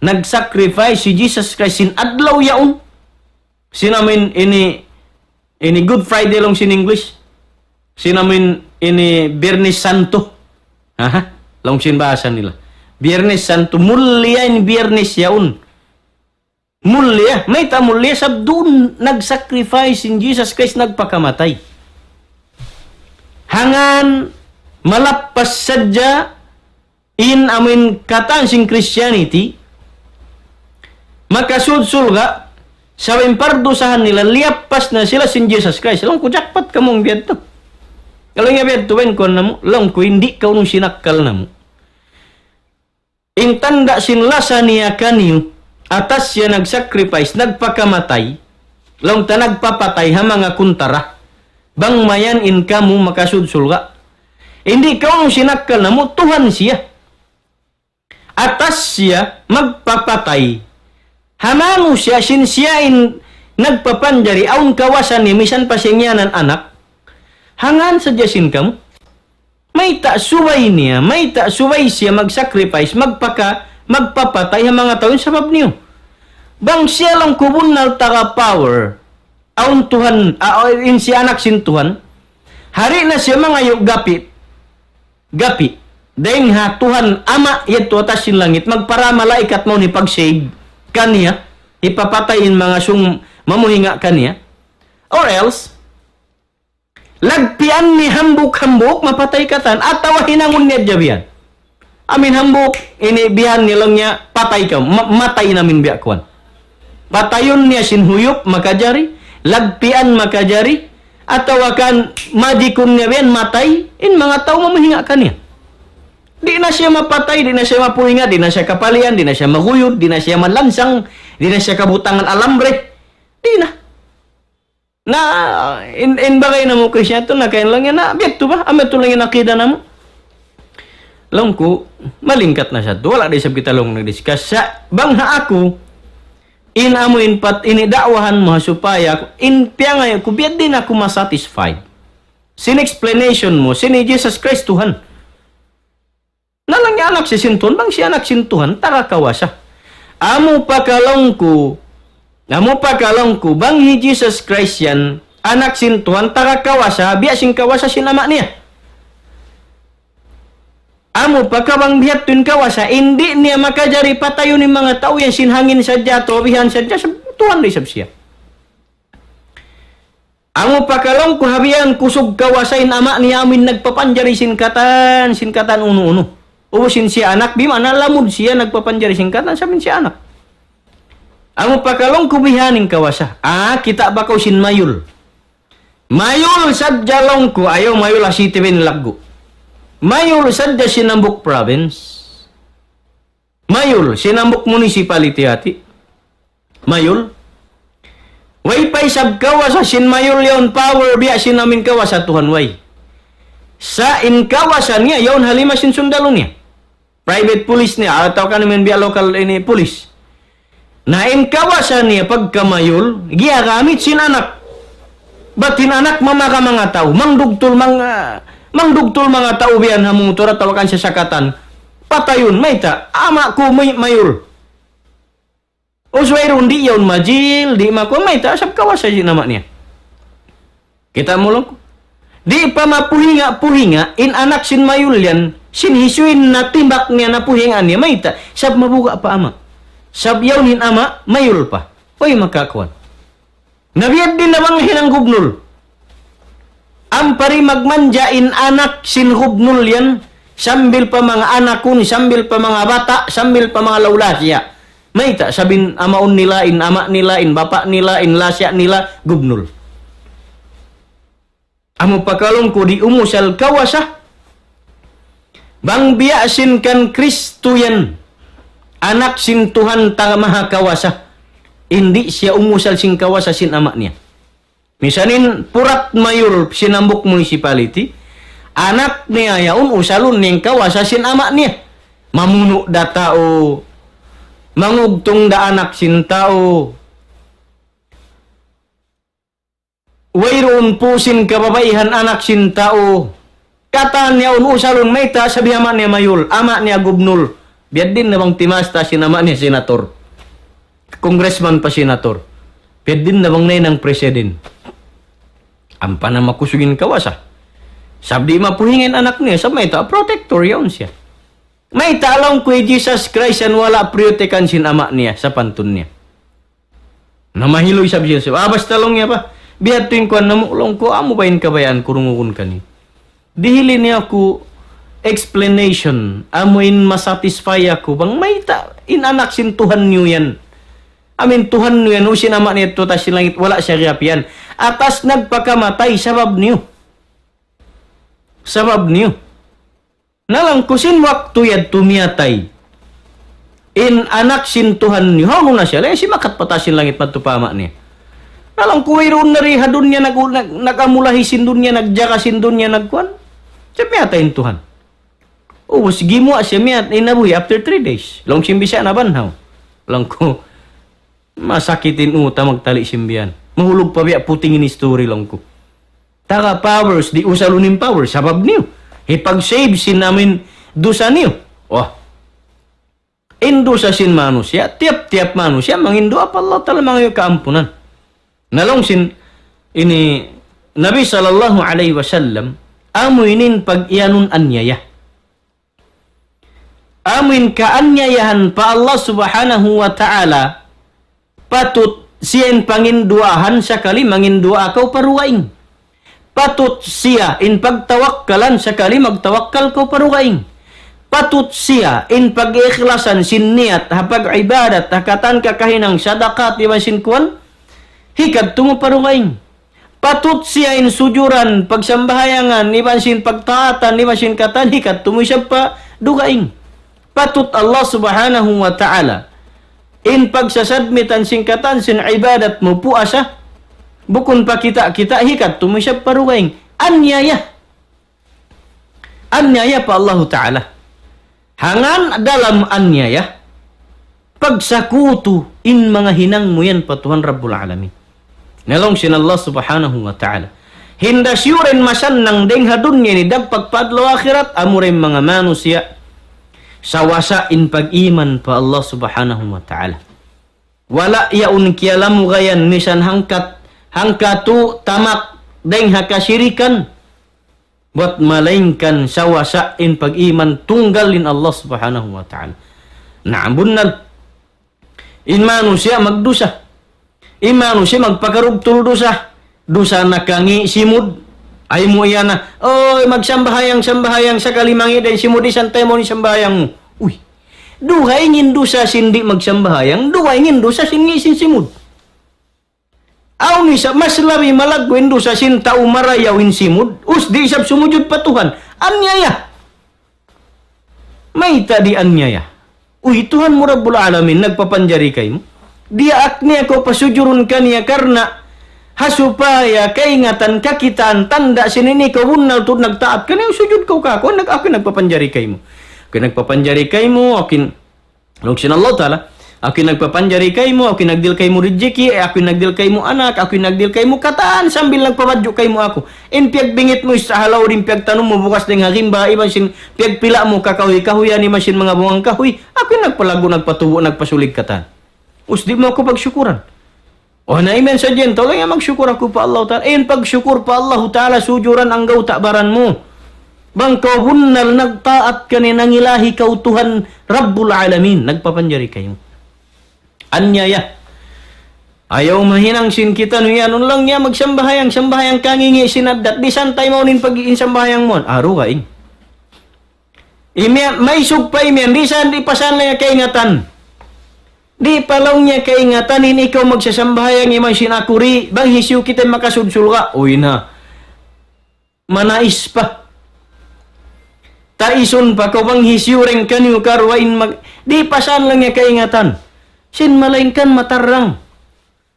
Nag-sacrifice hi Jesus Christ sin adlaw yaun. Sin amin ini, ini Good Friday laung sin English. Sin amin ini Biyernes Santo. Aha, laung sin bahasa nila. Biyernes Santo, mulia in Biyernes yaun. Mulia, mayta' mulia, sabab duun nag-sacrifice in Jesus Christ, nagpakamatay. Hangkan malappas sadja in amin katan sin Christianity, makasud surga', sabab in pardusahan nila, liyappas na sila sin Jesus Christ. Laung ku jackpot kamu biya' ha yan. Laung niya biya' ha yan, in kuwan namu', laung ku, di' kaw nu sinakkal namu'. In tanda' sin lasa niya kaniyu, atas siya nag-sacrifice, nagpakamatay, laung ta nagpapatay ha manga kuntara. Bang mayan in kamu makasud surga'. Di' kaw nu sinakkal namu', Tuhan siya. Atas siya magpapatay. Ha manusiya' sin siya in nagpapanjari, awn kawasa niya, misan pa siya ngiyanan anak. Hangkan sadja sin kamu. Mayta' subay niya, mayta' subay siya mag-sacrifice, magpaka-, magpapatay ha manga tau yaun sabab niyu. Bang siya laung ku bunnal taga power, awn Tuhan, ah, in siya anak sin Tuhan, ha di' na siya mangayu' gapi', gapi'. Dayn ha Tuhan Ama' yadtu ha taas sin langit, magpara malaikat mawn hipag-save kaniya, hipapatay in manga sung mamuhinga kaniya. Or else, lagpian niya hambuuk-hambuuk, mapatay katan, atawa hinangun niya hadja bihan. Amin hambuuk, ini bihan niya laung niya, patay kaw, ma-, matay na amin biya' kuwan. Patayun niya sin huyup, makajari, lagpian, makajari, atawa kan majikun niya bihan, matay, in manga tau mamuhinga kaniya. Di' na siya mapatay, di' na siya mapuhinga, di' na siya kapalian, di' na siya maguyud, di' na siya malansang, di' na siya kabutangan alambre. Di' na. Na, in, in bagay namu' Kristiyan tu, na kain lang yan, na, biya' tu ba? Amu tu lang in akida namu'. Laung ku, malingkat na sa tu. Wala' da isab kita laung nag-discuss. Sa', bang ha aku, in amu in pat, ini da'wahan mu ha supaya aku, in piyangayu' ku, biya' diin aku masatisfied. Sin explanation mu, sin hi Jesus Christ Tuhan. Na laung niya anak siya sin Tuhan, bang siya anak sin Tuhan, taga kawasa. Amu pa ka laung ku, amu pa ka laung ku, bang hi Jesus Christ yan, anak sin Tuhan, taga kawasa, biya' sin kawasa sin ama' niya. Amu pa ka bang biya' ha yan in kawasa, di' niya makajari patayun in manga tau yan sin hangin sadja, atawa bihan sadja, sab-, Tuhan da isab siya. Amu pa ka laung ku ha biya' yan kusug kawasa in ama' niya amu in nagpapanjari sin katan, sin katan unu-unu. Ubus in siya anak, di' man na lamud siya nagpapanjari sin katan, sabab in siya anak. Amu pa ka laung ku bihan in kawasa. Ah, kita' ba kaw sin Mayul? Mayul sadja laung ku, ayaw Mayul ha city ba in laggu'. Mayul sadja sin hambuuk province. Mayul, sin hambuuk municipality hati. Mayul. Way pa isab kawasa sin Mayul yaun power biya' sin amin kawasa Tuhan way. Sa' in kawasa niya yaun ha lima sin sundalu niya. Private police niya, atawa kan amin biya' local ini police. Na in kawasa niya pagka Mayul, giyagamit sin anak. Bat in anak mamaga manga tau, mangdugtul mang-, ah, mangdugtul manga tau biya' ha mutur atawa kan sasakatan. Patayun, mayta', ama' ku may-, Mayul. Usway run di' yaun majil, di' makuha, mayta', sab kawasa sin ama' niya. Kita' mu laung ku. Di' pa mapuhinga-puhinga, in anak sin Mayul yan, sin hisuin na timbak niya na puhinga niya, mayta', sab mabuga' pa ama'. Sab yaun in ama', Mayul pa. Uy, makakuan. Na biya' diin na bang hinang gubnul. Ampa di' magmanja in anak sin gubnul yan, sambil pa manga anakun, sambil pa manga bata', sambil pa manga laulasiya. Mayta', sabab in amaun nila, in ama' nila, in bapa' nila, in lasiya nila, gubnul. Amu pa ka laung ku di' umusal kawasa. Bang biya' sin kan Kristo yan, anak sin Tuhan Taga Mahakawasa. Di' siya umusal sin kawasa sin ama' niya. Misan in Purat Mayul sin hambuuk municipality, anak niya yaun usalun niya in kawasa sin ama' niya. Mamunu' da tau, mangugtung da anak sin tau. Wayruun pusin kababaihan anak sin tau. Katan yaun usalun mayta', sabab ama' niya Mayul, ama' niya gubnul. Biya' diin na bang timasta sin ama' niya senator. Congressman pa senator. Biya' diin na bang nahinang president. Ampa na makusug in kawasa. Sabab di' mapuhinga in anak niya, sabab mayta', protector yaun siya. Mayta' laung ku hi Jesus Christ yan wala' protekan sin ama' niya, sapantun niya. Na mahilu isab siya. Ah, basta laung niya pa. Biya' ha yan in kuan namu' laung ku, amu ba in kabayaan ku dungugun kaniyu. Dihili niya aku explanation, amu in masatisfy aku, bang mayta', in anak sin Tuhan niyu yan. Amu in Tuhan niyu yan, u sin ama' niya yadtu ha taas sin langit, wala' siya giyapian. Atas nagpakamatay, sabab niyu. Sabab niyu. Na laung ku sin waktu yadtu miyatay in anak sin Tuhan niyu, hawnu na siya, laung sin makat pa taas sin langit madtu pa ama' niya. Na laung ku wayruun na di ha dunya nag-, nag-, nag-amulahi sin dunya, nagjaga sin dunya, nagkuan. Siya miyatay in Tuhan. Ubus gimuwa' siya miyat-, in nabuhi after three days. Laung sin Bisaya nabanhaw. Laung ku, masakit in uta magtali sin biya' yan. Mahulug pa biya' puting in history laung ku. Taga powers, di' usalun in power, sabab niyu. Hipag-save sin amin dusa niyu. Wah. In dusa sin manusiya', tiyap-tiyap manusiya', manginduwaa pa Allah Ta'ala mangayu' kaampunan. Na laung sin, Ini Nabi sallallahu alayhi wasallam, amu ini in pag-iyanun anyaya. Amu in kaanyayahan pa Allah Subhanahu wa Ta'ala, patut siya in panginduwaahan sakali manginduwaa kaw pa dugaing. Patut siya in pagtawakkalan sakali magtawakkal kaw pa dugaing. Patut siya in pag-ikhlasan sin niyat ha pag-ibadat, ha katan kakahinang sadakat, iban sin kuwan, hikadtu mu pa dugaing. Patut siya in sujuran, pagsambahayangan, iban sin pagtaatan, iban sin katan, hikadtu mu isab pa dugaing. Patut Allah Subhanahu wa Ta'ala in pagsasadmitan sin katan sin ibadat mu puasa, bukun pa kita-kita, hikadtu mu isab pa dugaing. Anyaya. Anyaya pa Allahu Ta'ala. Hangkan dalam anyaya, pagsakutu in manga hinang mu yan pa Tuhan Rabbul Alamin. Na laung sin Allah Subhanahu wa Ta'ala, hinda siyu ra in masannang dayng ha dunya ini dagpak pa adlaw akhirat, amura in manga manusiya' sawasa in pag-iman pa Allah Subhanahu wa Ta'ala. Wala' yaun kiyalamugayan misan hangkat, hangkatu' tamak dayng ha kasirikan, bat malaingkan sawasa in pag-iman tunggal in Allah Subhanahu wa Ta'ala. Naam, bunnal. In manusiya' magdusa. In manusiya' magpakarugtul dusa. Dusa nakangi' simud. Ay mu iyan na, "Oy, magsambahayang, sambahayang, sakali mangi' da in simud, isan taymaun in sambahayang mu." Uy. Dugaing in dusa sin di' magsambahayang, dugaing in dusa sin ngi' sin simud. Awn isab mas labi malaggu' in dusa sin tau marayaw in simud, ubus di' isab sumujud pa Tuhan. Anyaya. Mayta' di' anyaya? Uy, Tuhan mu Rabbul Alamin, nagpapanjari kaymu. Diyaak niya kaw pasujurun kaniya karna' ha supaya kaingatan, kakitaan, tanda' sin ini kaw bunnal tuud nagtaat kaniya, sujud kaw kāku', nag-, aku in nagpapanjari kaymu. Aku in nagpapanjari kaymu, aku in Laung sin Allah Ta'ala, "Aku in nagpapanjari kaymu, aku in nagdihil kaymu rijiki', aku in nagdihil kaymu anak, aku in nagdihil kaymu katan, sambil nagpabadju' kaymu aku. In piyagbingit mu isab ha laud, in piyagtanum mu bugas dayng ha gimba, iban sin piyagpila' mu kakahuy-kahuyan, iban sin manga bunga kahuy, aku in nagpalaggu', nagpatubu', nagpasulig katan. Ubus di' mu aku pagsukuran." O, na imiyan sadja in tau, laung niya, "Magsukur aku pa Allahu Ta'ala." In pagsukur pa Allahu Ta'ala, sujuran anggawta' baran mu. Bang kaw bunnal nagtaat kaniya, nangilahi kaw Tuhan Rabbul Alamin, nagpapanjari kaymu. Anyaya. Ayaw mahinang sin kitaniyu yan, laung niya, magsambahayang, sambahayang kangi' ngi' sin addat, di' santay mawn in pag-, in sambahayang mu. Aru ka in. Imiyan, maisug pa imiyan, di' sa, di' pa sa niya kaingatan. Di' pa laung niya kaingatan in ikaw magsasambahayang iban sin aku di', bang hisiyu kita makasud surga'. Uy na. Manais pa. Taisun pa kaw bang hisiyu dayng kaniyu karuwa in mag-, di' pa sa laung niya kaingatan. Sin malaingkan matarrang.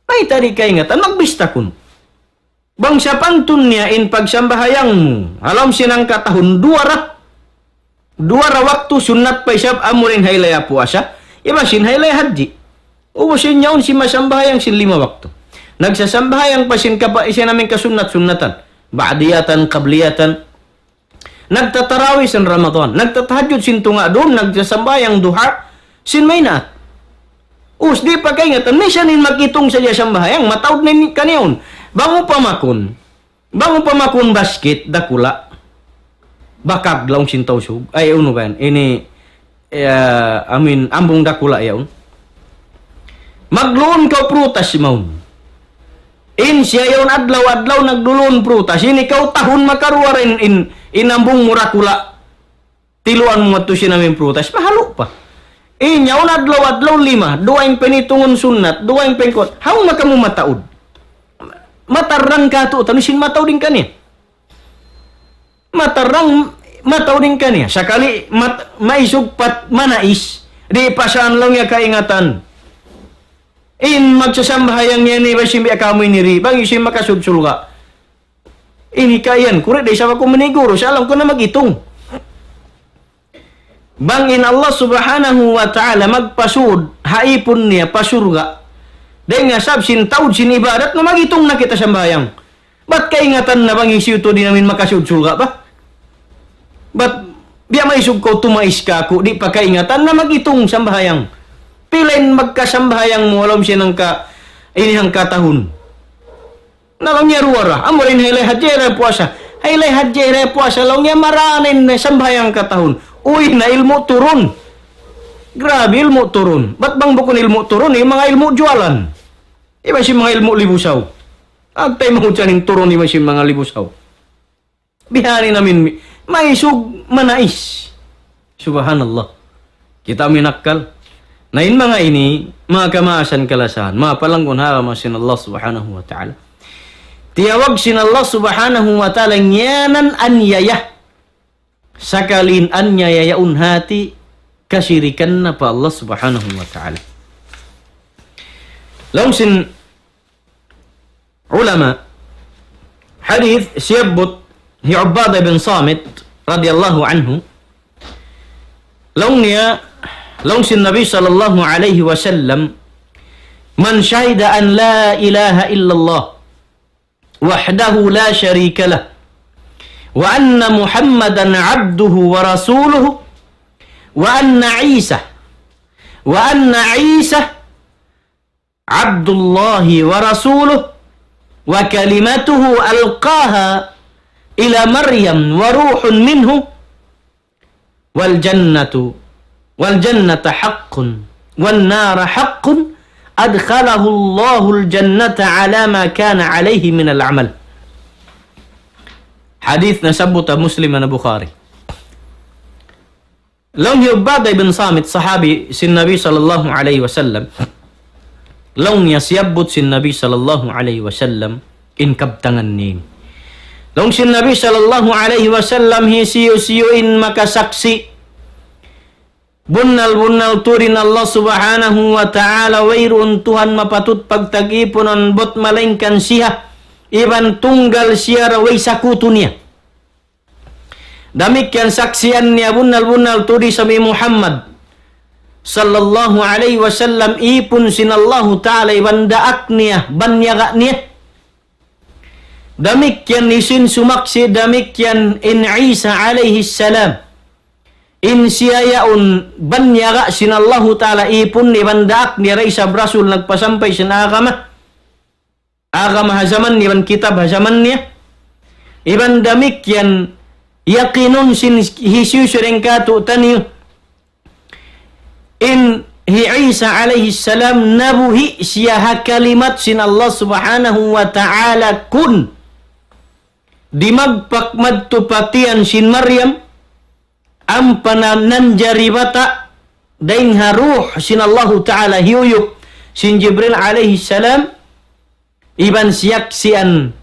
Mayta' di' kaingatan, magbista kunu'. Bang sapantun niya in pagsambahayang mu, ha lawm sin hangka tahun, duwa ra. Duwa ra waktu sunnat pa isab amura in haylaya puasa, iban sin haylaya hadji. Ubus in yaun sin masambahayang sin lima waktu. Nagsasambahayang pa sin kapa-, sin amin kasunnat-sunnatan. Ba'diyatan, qabliyatan. Nagtatarawih sin Ramadan, nagtatahajjud sin tunga' dum, nagsasambahayang duha sin maynaat. Ubus di' pa kaingatan, misan in mag-itung sadja sambahayang, mataud na in kaniya yaun. Bang upama kun, bang upama kun basket, dakula'. Bakag laung sin Tausug. Ay, unu ba yan? Ini, eh, amin, ambung dakula' yaun. Magluun kaw prutas mawn. In siya yaun adlaw-adlaw nagluluun prutas. Ini kaw tahun makaruwa ra in, in, in ambung mu dakula'. Tiluan mu madtu sin amin prutas. Mahalu' pa. In yaun adlaw-adlaw lima. Duwa in panitungun sunnat. Duwa in pangkuat. Hawnu makamu mataud? Matarrang katu', tanu sin mataud in kaniya. Matarrang, mataud in kaniya. Sakali mat-, maisug pa manais, di' pa sa laung niya kaingatan. In magsasambahayang yan, iban sin biya' kamu ini di', bang hisiyu in makasud surga'. Ini kayan, kuri' da isab aku maniguru, sa' alam ku na mag-itung. Bang in Allah Subhanahu wa Ta'ala magpasud ha ipun niya pa surga'. Dayng ha sabab sin taud sin ibadat na mag-itung na kita sambahayang. Bat kaingatan na bang hisiyu tuud in amin makasud surga' ba? Bat biya' maisug kaw tumais kāku', di' pa kaingatan na mag-itung sambahayang. Pila in magkasambahayang mu ha lawm sin hangka, ini hangka tahun. Na laung niya duwa ra. Amu ra in haylay hadji, haylay puasa. Haylay hadji, haylay puasa. Laung niya maranin na sambahayang katahun. Uy, na ilmu' turun. Grabe ilmu' turun. Bat bang bukun ilmu' turun, in manga ilmu' juwalan. Iban sin manga ilmu' libusaw. Agtay mahujan in turun iban sin manga libusaw. Bihaini in amin mi-, maisug manais. Subhanallah. Kita' amin akkal. Na in manga ini, manga kamaasan kalasahan, manga palanggun ha agama sin Allah Subhanahu wa Ta'ala. Tiyawag sin Allah Subhanahu wa Ta'ala ngiyanan anyaya. Sakali in anyaya yaun hati, kasirikan na pa Allah Subhanahu wa Ta'ala. Laung sin ulama, hadith siyabbut hi Ubadah bin Samit radiyallahu anhu. Laung niya, laung sin Nabi sallallahu alayhi wasallam, من شهد أن لا إله إلا الله وحده لا شريك له وأن محمدا عبده ورسوله وأن عيسى وأن عيسى عبد الله ورسوله وكلمته ألقاها إلى مريم وروح منه والجنة، والجنة حق والنار حق أدخله الله الجنة على ما كان عليه من العمل. Hadith nasabbut ha Muslim iban Bukhari. Laung hi Ubadah bin Samit, sahabi sin Nabi sallallahu alayhi wasallam. Laung niya siyabbut sin Nabi sallallahu alayhi wasallam in kabtangan niya. Laung sin Nabi sallallahu alayhi wasallam, hisiyu-siyu in makasaksi' bunnal-bunnal tuud in Allah Subhanahu wa Ta'ala, wayruun Tuhan mapatut pagtagipunan bat malaingkan siya, iban tunggal siya ra way sakutu niya. Damikkiyan saksian niya bunnal-bunnal tuud isab hi Muhammad sallallahu alayhi wasallam ipun sin Allahu Ta'ala iban daak niya, banyaga niya. Damikkiyan hisiyu in sumaksi', damikkiyan in Isa alayhi salam. In siya yaun banyaga sin Allahu Ta'ala ipun iban daak niya da isab rasul nagpasampay sin agama. Agama ha jaman niya iban kitab ha jaman niya. Iban damikkiyan yakinun sin hisiyu-siyu dayn kātu'niyu in hi Isa alayhi salam nabuhi' siya ha kalimat sin Allah Subhanahu wa Ta'ala kun. Dimagpak madtu pa tiyan sin Maryam, ampa na nanjari bata', dayn ha ruh sin Allahu Ta'ala hiyuyup sin Jibril alayhi salam, iban siyaksian,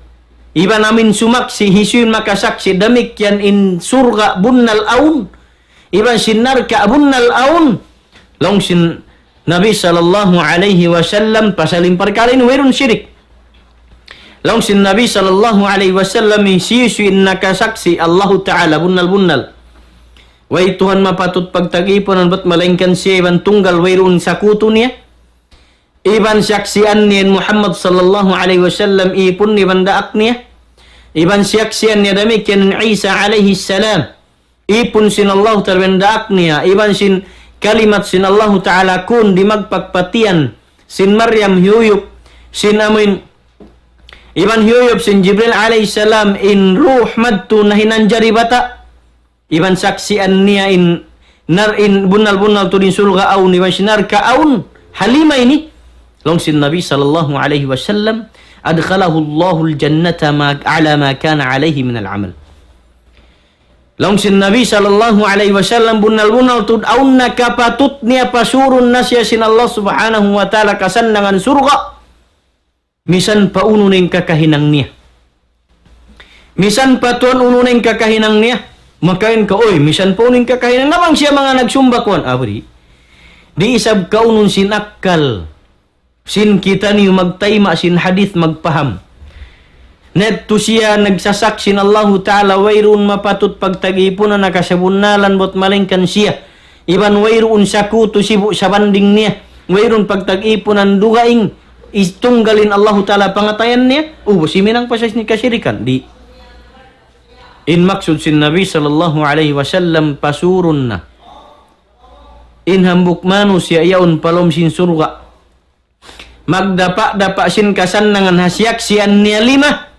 iban amin sumaksi', hisiyu in makasaksi', damikkiyan in surga' bunnal awn, iban sin narka' bunnal awn, laung sin Nabi sallallahu alayhi wasallam, pasal in parkala' ini wayruun shirik. Laung sin Nabi sallallahu alayhi wasallam, hisiyu-siyu in nakasaksi' Allahu Ta'ala bunnal-bunnal way Tuhan mapatut pagtagipunan bat malaingkan siya iban tunggal wayruun sakutu niya. Iban saksian niya in Muhammad sallallahu alayhi wasallam ipun iban daak niya. Iban saksian niya damikkiyan in Isa alayhi salam ipun sin Allahu Ta'ala iban daak niya. Iban sin kalimat sin Allahu Ta'ala kun dimagpak pa tiyan sin Maryam hiyuyup sin amuin, iban hiyuyup sin Jibril alayhi salam in ruh madtu na hinanjari bata'. Iban saksian niya in nar-, in bunnal-bunnal tuud in surga' awn, iban sin narka' awn, ha lima ini. Laung sin Nabi sallallahu alayhi wasallam, أدخله الله الجنة ما، على ما كان عليه من العمل. Laung sin Nabi sallallahu alayhi wasallam, bunnal-bunnal tuud awn na kapatut niya pasurun na siya sin Allah Subhanahu wa Ta'ala kasannangan surga'. Misan pa unu na in kakahinang niya. Misan pa tuwan unu na in kakahinang niya. Makain ka, oy, misan pa unu in kakahinang. Na bang siya manga nagsumba kuwan, abri. Di' isab kaunun sin akkal. Sin kitaniyu magtayma' sin hadith magpaham. Niyadtu siya nagsasaksi' sin Allahu Ta'ala wayruun mapatut pagtagipunan na kasabunnalan bat malaingkan siya. Iban wayruun sakutu sibu' sabanding niya. Wayruun pagtagipunan dugaing is tunggal in Allahu Ta'ala pangatayan niya. Ubus himinang pa siya sin kasirikan. Di'. In maksud sin Nabi sallallahu alayhi wasallam pasurun na in hambuuk manusiya' yaun pa lawm sin surga'. magdapa'-dapa' sin kasannangan ha siyaksian niya lima.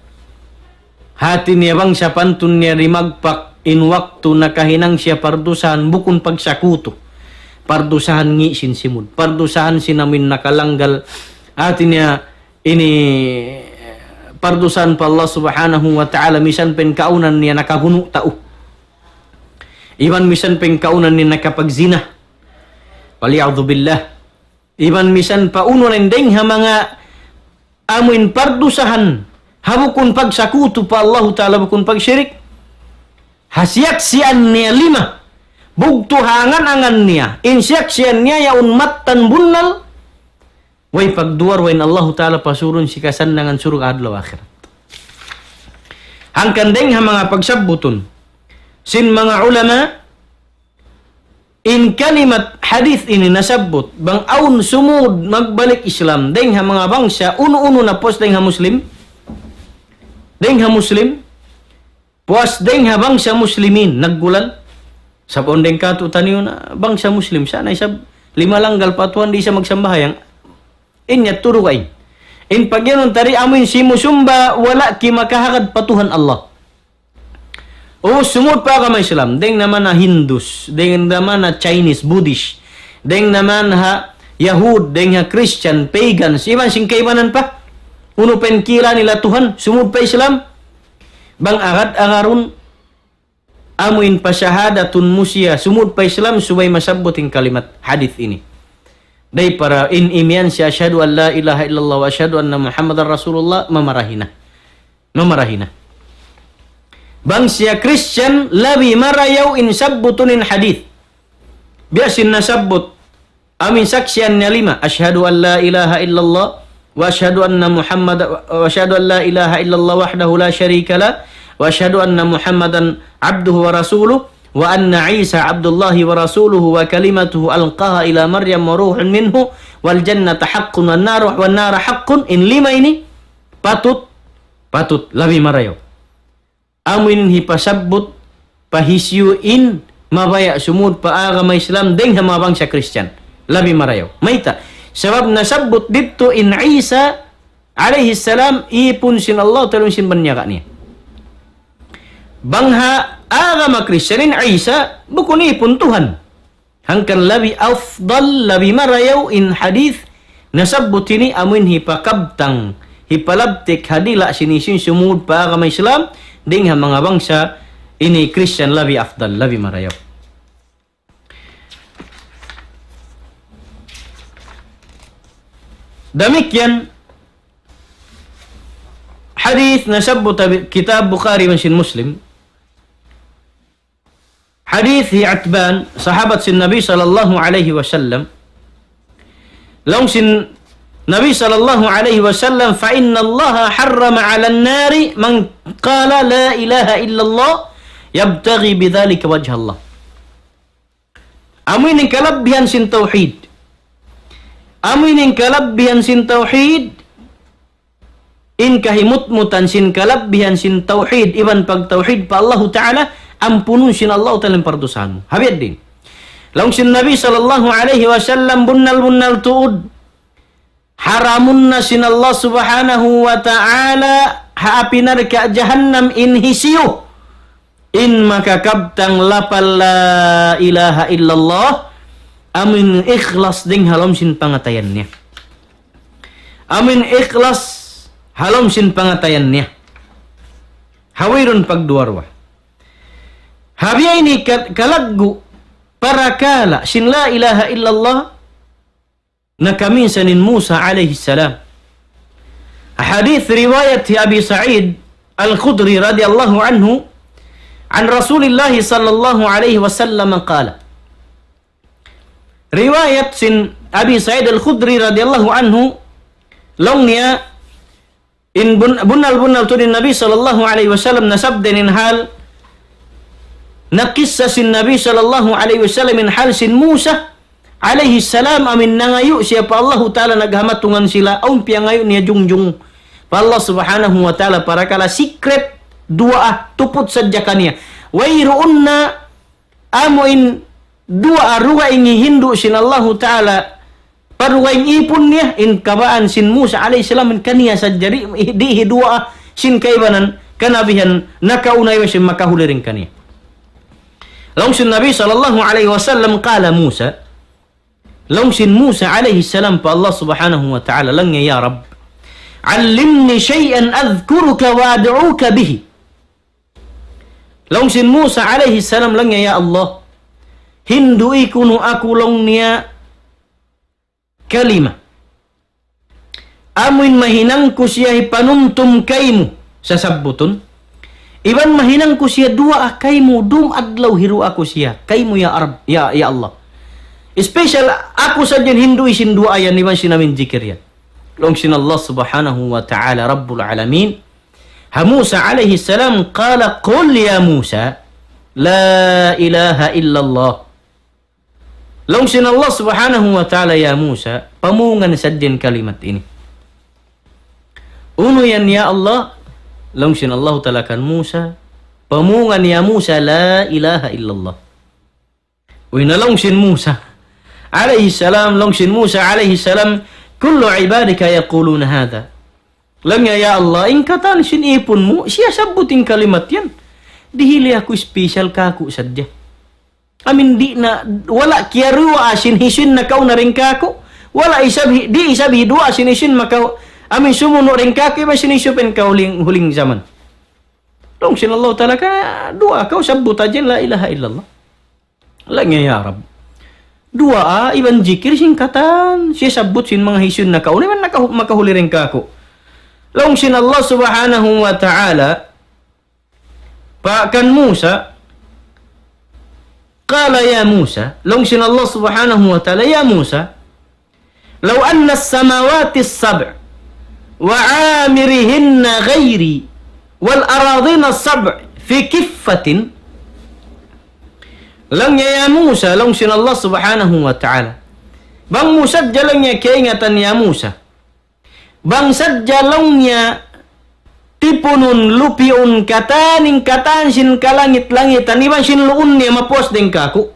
Hati niya bang sapantun niya di' magpak in waktu nakahinang siya pardusahan bukun pagsakutu. Pardusahan ngi' sin simud. Pardusahan sin amuin nakalanggal. Hati niya ini pardusahan pa Allah Subhanahu wa Ta'ala misan pa in kaunan niya nakabunu' tau. Iban misan pa in kaunan niya nakapagzina. Wal iyadhu billah. Iban misan pa unu na in dayng ha manga amuin pardusahan, ha bukun pagsakutu pa Allahu Ta'ala, bukun pagshirik. Ha siyaksian niya lima, bugtu' ha angan-angan niya, in siyaksian niya yaun mattan bunnal, way pagduwa-ruwa in Allahu Ta'ala pasurun sin kasannangan surga' adlaw akhirat. Hangkan dayng ha manga pagsabbutun sin manga ulama, in kalimat hadith ini nasabbut, bang awn sumud magbalik Islam, dayng ha manga bangsa, unu-unu na puas dayng ha Muslim, dayng ha Muslim, puas dayng ha bangsa Muslimin, naggulan. Sabab dayng katu' taniyu na bangsa Muslim, sa' na isab lima langgal pa Tuhan, di' sa magsambahayang. In yaturu kain. In pagyanun tari amuin simusumba, wala' kimakahagad pa Tuhan Allah. O, sumud pa agama Islam, dayng naman ha Hindus, dayng naman ha Chinese, Buddhist, dayng naman ha Yahud, dayng ha Christian, pagans, iban sin kaibanan pa. Unu pa in kila nila Tuhan, sumud pa Islam. Bang agad-agarun, amuin pasahadatun mu siya, sumud pa Islam, subay masabbut in kalimat hadith ini. Day para in imiyan siya, "Ashhadu an la ilaha illallah wa ashhadu anna Muhammadan Rasulullah," mamarahi na. Mamarahi na. Bang siya Christian, labi marayaw in sabbutun in hadith. Biya' sin nasabbut, amuin saksian niya lima, "Ashhadu an la ilaha illallah, wa ashhadu anna Muhammad, wa ashhadu an la ilaha illallah wahdahu la sharika lah, wa ashhadu anna Muhammadan abduhu wa rasuluh, wa anna Isa abdullahi wa rasuluhu wa kalimatuhu alqaha ila Maryam wa ruhun minhu, wal jannata haqqun wan naru, wan nara haqqun." In lima ini, patut, patut, labi marayaw. Amuin hipasabbut pa hisiyu in mabaya' sumud pa agama Islam dayng ha manga bangsa Christian. Labi marayaw. Mayta'? Sabab nasabbut didtu in Isa alayhi salam ipun sin Allah Ta'ala sin banyaga niya. Bang ha agama Christian in Isa bukun ipun Tuhan. Hangkan labi afdal, labi marayaw in hadith nasabbut ini amuin hipakabtang, hipalabtik ha dila' sin hisiyu in sumud pa agama Islam, dayng ha manga bangsa ini Christian labi afdal, labi marayaw. Damikkiyan hadith nasabbut ha kitab Bukhari iban sin Muslim. Hadith hi Itban, sahabat sin Nabi sallallahu alayhi wasallam. Laung sin Nabi sallallahu alayhi wasallam, "Fa inna Allaha harrama 'alan nari man qala la ilaha illallah yabtaghi bidhalika wajha Allah." Amu ini in kalabbihan sin tawhid. Amu ini in kalabbihan sin tawhid. In kahimutmutan sin kalabbihan sin tawhid, iban pagtawhid pa Allahu Ta'ala, ampunun sin Allahu Ta'ala in pardusahan mu. Ha biya' diin. Laung sin Nabi sallallahu alayhi wasallam, bunnal-bunnal tuud, haramun na sin Allah Subhanahu wa Ta'ala ha api narka' jahannam in hisiyu in makakabtang lapal la ilaha illallah, amu in ikhlas dayng ha lawm sin pangatayan niya. Amu in ikhlas ha lawm sin pangatayan niya. Ha wayruun pagduwa-ruwa. Ha biya' ini ka-, kalaggu' parakala' sin la ilaha illallah, nakaminsan in Musa alayhi salam. Hadith riwayat hi Abi Sa'id Al-Khudri radiyallahu anhu, عن رسول الله صلى الله عليه وسلم قال. Riwayat sin Abi Sa'id Al-Khudri radiyallahu anhu, laung niya, in bun-, bunnal-bunnal tuud in Nabi sallallahu alayhi wasallam nasabda in hal, nakissa sin Nabi sallallahu alayhi wasallam in hal sin Musa alayhi salam, amu in nangayu' siya pa Allahu Ta'ala, naghamatungan sila, awn piyangayu' niya jungjung pa Allah Subhanahu wa Ta'ala, parakala' secret, duwaa, tuput sadja kaniya. Wayruun na amu in duwaa dugaing hindu' sin Allahu Ta'ala, pa dugaing ipun niya, in kabaan sin Musa alayhi salam in kaniya sadja, di' hi duwaa sin kaibanan kanabihan nakauna iban sin makahuli dayn kaniya. Laung sin Nabi sallallahu alayhi wasallam, قال موسى, laung sin Musa alayhi salam pa Allah subhanahu wa ta'ala, laung niya, يا رب علمني شيئا أذكرك وأدعوك به. Laung sin Musa alayhi salam, laung niya, "Ya Allah, hindui kunu' aku," laung niya, "kalima amuin mahinang ku siya hipanumtum kaymu," sasabbutun. "Iban mahinang ku siya duwaa kaymu dum adlaw hiru aku siya kaymu, ya Arab, ya, ya Allah. Special aku sadja in hindui sin duwaa yan iban sin amuin jikir yan." Laung sin Allah subhanahu wa ta'ala rabbul alamin, ha Musa alayhi salam, قال قل يا موسى لا إله إلا الله. Laung sin Allah subhanahu wa ta'ala, "Ya Musa, pamungan sadja in kalimat ini." "Unu yan ya Allah?" Laung sin Allah ta'ala kan Musa, "Pamungan ya Musa, لا إله إلا الله." Uy, na laung sin Musa alayhi salam, laung sin Musa alayhi salam, "كل عبادك يقولون هذا." Laung niya, "Ya Allah, in katan sin ipun mu, siyasabbut in kalimat yan. Dihili aku special kaku' sadja. Amuin di' na, wala' kiyaruwaa sin hisiyu in nakauna dayn kaku'. Wala' isab hi-, di' isab hiduwaa sin hisiyu in maka-, amuin sumunu' dayn kaku', iban sin hisiyu pa in kahuling, huling jaman." Laung sin Allah ta'ala, "Ka duwaa kaw, sabbut hadja in لا إله إلا الله." Laung niya, "Ya Rabb, duwaa iban jikir sin katan siyasabbut sin manga hisiyu in nakauna iban naka-, makahuli dayn kaku'." Laung sin Allah subhanahu wa ta'ala pa kan Musa, قال يا موسى, laung sin Allah subhanahu wa ta'ala, "Ya Musa, لو أن السماوات السبع وعامرهن غيري والأراضين السبع في كفة." Laung niya, "Ya Musa," laung sin Allah subhanahu wa ta'ala, "bang mu sadja," laung niya, "kaingatan ya Musa, bang sadja," laung niya, "tipunun, lupiun, katan in katan sin kalangit-langitan iban sin luun niya mapuas dayn kaku'."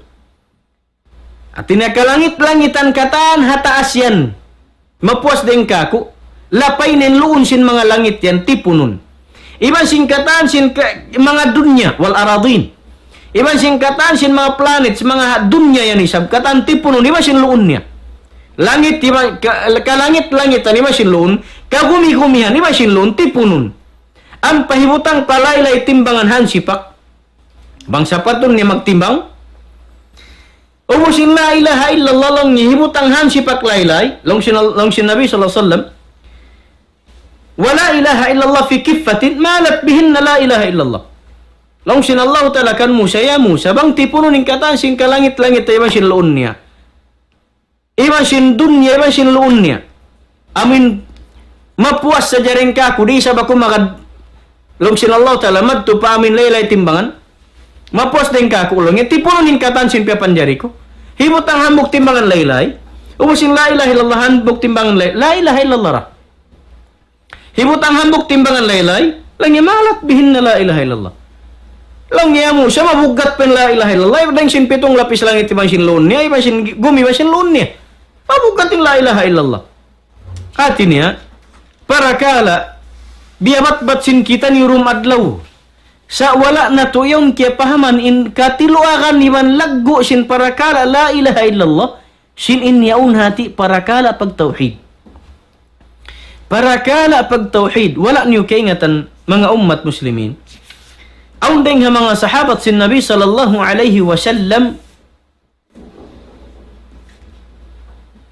Hati niya kalangit-langitan katan ha taas yan mapuas dayn kaku'. Lapay na in luun sin manga langit yan, tipunun. Iban sin katan sin ka-, manga dunya, والأراضين. Iban sin katan sin manga planets, manga ha-, dunya yan isab, katan tipunun, iban sin luun niya. Langit, iban ka-, kalangit-langitan, iban sin luun, kagumi-gumihan, iban sin luun, tipunun. Ampa hibutang pa laylay timbangan hansipak. Bang sapatun niya magtimbang, ubus in لا إله إلا الله laung niya hibutang hansipak laylay, laung sin, laung sin Nabi sallallahu alayhi wasallam, ولا إله إلا الله في كفة مالت بهن لا إله إلا الله. Laung sin Allah ta'ala kan Musa, "Ya Musa, bang tipunun in katan sin kalangit-langit iban sin luun niya, iban sin dunya, iban sin luun niya, amuin mapuas sadja dayn kaku', di' isab aku magad-," laung sin Allah ta'ala, "madtu pa amuin laylay timbangan mapuas dayn kaku'," laung niya, "tipunun in katan sin piyapanjari ku. Hibutang hambuuk timbangan laylay, ubus in لا إله إلا الله hambuuk timbangan lay-, لا إله إلا الله ra. Hibutang hambuuk timbangan laylay, laung niya مالت بهن لا إله إلا الله." Laung niya, "Ya Musa, mabuggat pa in لا إله إلا الله dayn sin pitung lapis langit iban sin luun niya, iban sin gumi iban sin luun niya. Mabuggat in لا إله إلا الله." Hati niya, parakala' biyabatbat sin kitaniyu dum adlaw. Sa' wala' natu' yaun kiyapahaman in katiluagan iban laggu' sin parakala' لا إله إلا الله, sin in yaun hati parakala' pagtawhid. Parakala' pagtawhid, wala' niyu kaingatan manga ummat muslimin. Awn dayng ha manga sahabat sin Nabi sallallahu alayhi wasallam,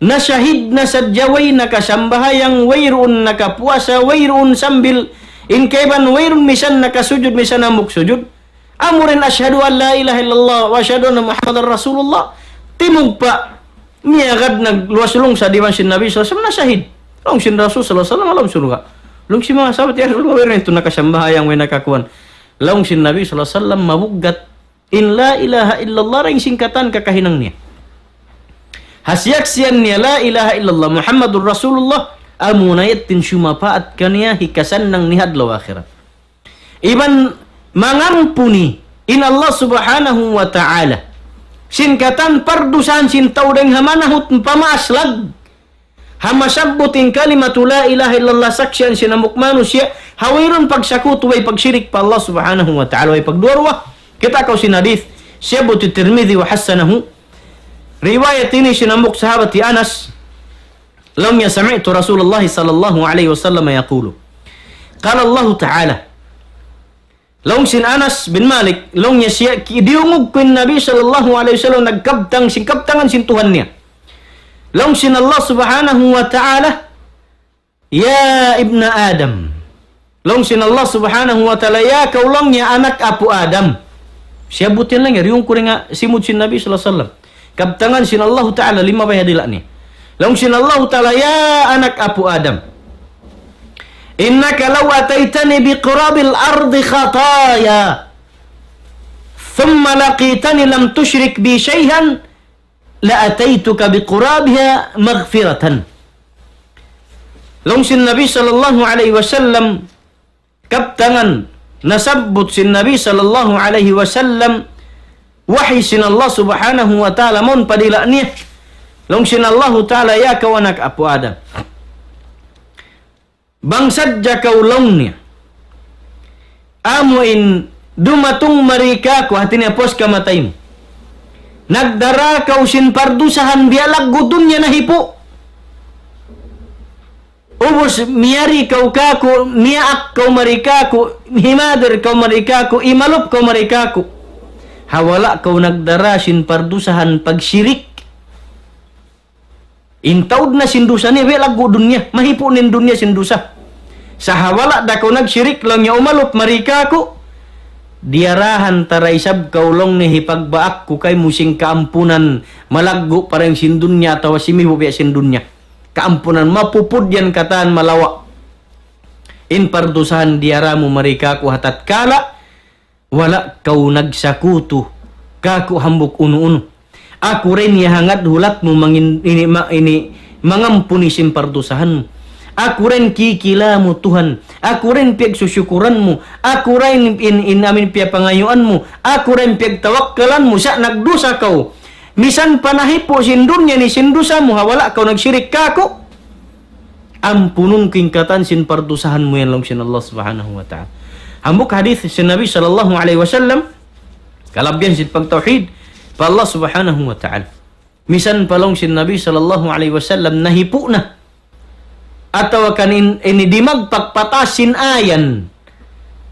nashahid na sadja way nakasambahayang, wayruun nakapuasa, wayruun sambil in kaiban, wayruun misan nakasujud, misan hambuuk sujud. Amura in أشهد أن لا إله إلا الله وأشهد أن محمدا رسول الله. Timugpa', miyagad nagluwas lungsa' iban sin Nabi sallallahu alayhi wasallam nashahid. Laung sin Rasul sallallahu alayhi wasallam ha lawm surga'. Laung sin manga sahabat, "Ya Rasulullah, wayruun yadtu nakasambahayang, way nakakuan." Laung sin Nabi sallallahu alayhi wasallam, mabuggat in لا إله إلا الله dayn sin katan kakahinang niya. Ha siyaksian niya لا إله إلا الله محمد رسول الله, amuna yadtu in sumapaat kaniya hikasannang niya ha adlaw akhirat. Iban mangampuni in Allah subhanahu wa ta'ala sin katan pardusahan sin tau dayng ha manahut pa maaslag. Ha masabbut in kalimatu la ilaha illallah, saksian sin hambuuk manusiya', ha wayruun pagsakutu, way pagshirik pa Allah subhanahu wa ta'ala, way pagduwa-ruwa. Kita' kaw sin hadith, siyabbut Tirmidhi wa hassanahu. Riwayat ini sin hambuuk sahabat hi Anas, laung niya سمعت رسول الله صلى الله عليه وسلم يقول قال الله تعالى. Laung sin Anas bin Malik, laung niya siya, ki-, diyungug ku in Nabi sallallahu alayhi wasallam nagkabtang sin kabtangan sin Tuhan niya. Laung sin Allah subhanahu wa ta'ala, يا ابن آدم. Laung sin Allah subhanahu wa ta'ala, ya kaw laung niya anak apu' Adam. Siyabbut niya laung niya, diyungug ku dayn ha simud sin Nabi sallallahu alayhi wasallam. Kabtangan sin Allahu ta'ala, limabay ha dila' niya. Laung sin Allahu ta'ala, ya anak apu' Adam. إنك لو أتيتني بقراب الأرض خطايا ثم لقيتني لم تشرك بي شيئا لأتيتك بقرابها مغفرة. Laung sin Nabi sallallahu alayhi wasallam, kabtangan, nasabbut sin Nabi sallallahu alayhi wasallam, wahi sin Allah subhanahu wa ta'ala mawn pa dila' niya. Laung sin Allahu ta'ala, ya kaw anak apu' Adam. Bang sadja kaw laung niya. Amu in dumatung mari kāku', hāti niya pus kamatay mu. Nagdara kaw sin pardusahan biya' laggu' dunya nahipu'. Ubus miyari kaw kāku', miyaak kaw mari kāku', himadir kaw mari kāku', imalup kaw mari kāku'. Ha wala' kaw nagdara sin pardusahan pagshirik. In taud na sin dusa niya, biya' laggu' dunya, mahipu' na in dunya sin dusa. Sa' ha wala' da kaw nagshirik, laung niya umalup mari kāku', diyarahan ta da isab kaw laung niya hipagbaak ku kaymu sin kaampunan, malaggu' pa dayn sin dunya atawa simibu' biya' sin dunya. Kaampunan mapupud yan katan malawa'. In pardusahan diyara mu mari kāku' ha tatkala wala' kaw nagsakutu kāku' hambuuk unu-unu. Aku da in iyahangad hulat mu mangin-, ini, ma-, ini, mangampuni sin pardusahan mu. Aku da in kikila mu Tuhan. Aku da in piyagsusukuran mu. Aku da in, in, in amin piyapangayuan mu. Aku da in piyagtawakkalan mu. Sa' nagdusa kaw. Misan pa nahipu' sin dunya ini sin dusa mu, ha wala' kaw nagshirik kāku', ampunun ku in katan sin pardusahan mu yan, laung sin Allah subhanahu wa ta'ala. Hambuuk hadith sin Nabi sallallahu alayhi wasallam, kalabihan sin pagtawhid pa Allah subhanahu wa ta'ala. Misan pa laung sin Nabi sallallahu alayhi wasallam nahipu' na. Atawa kan in, ini dimagpak pa taas sin ayan.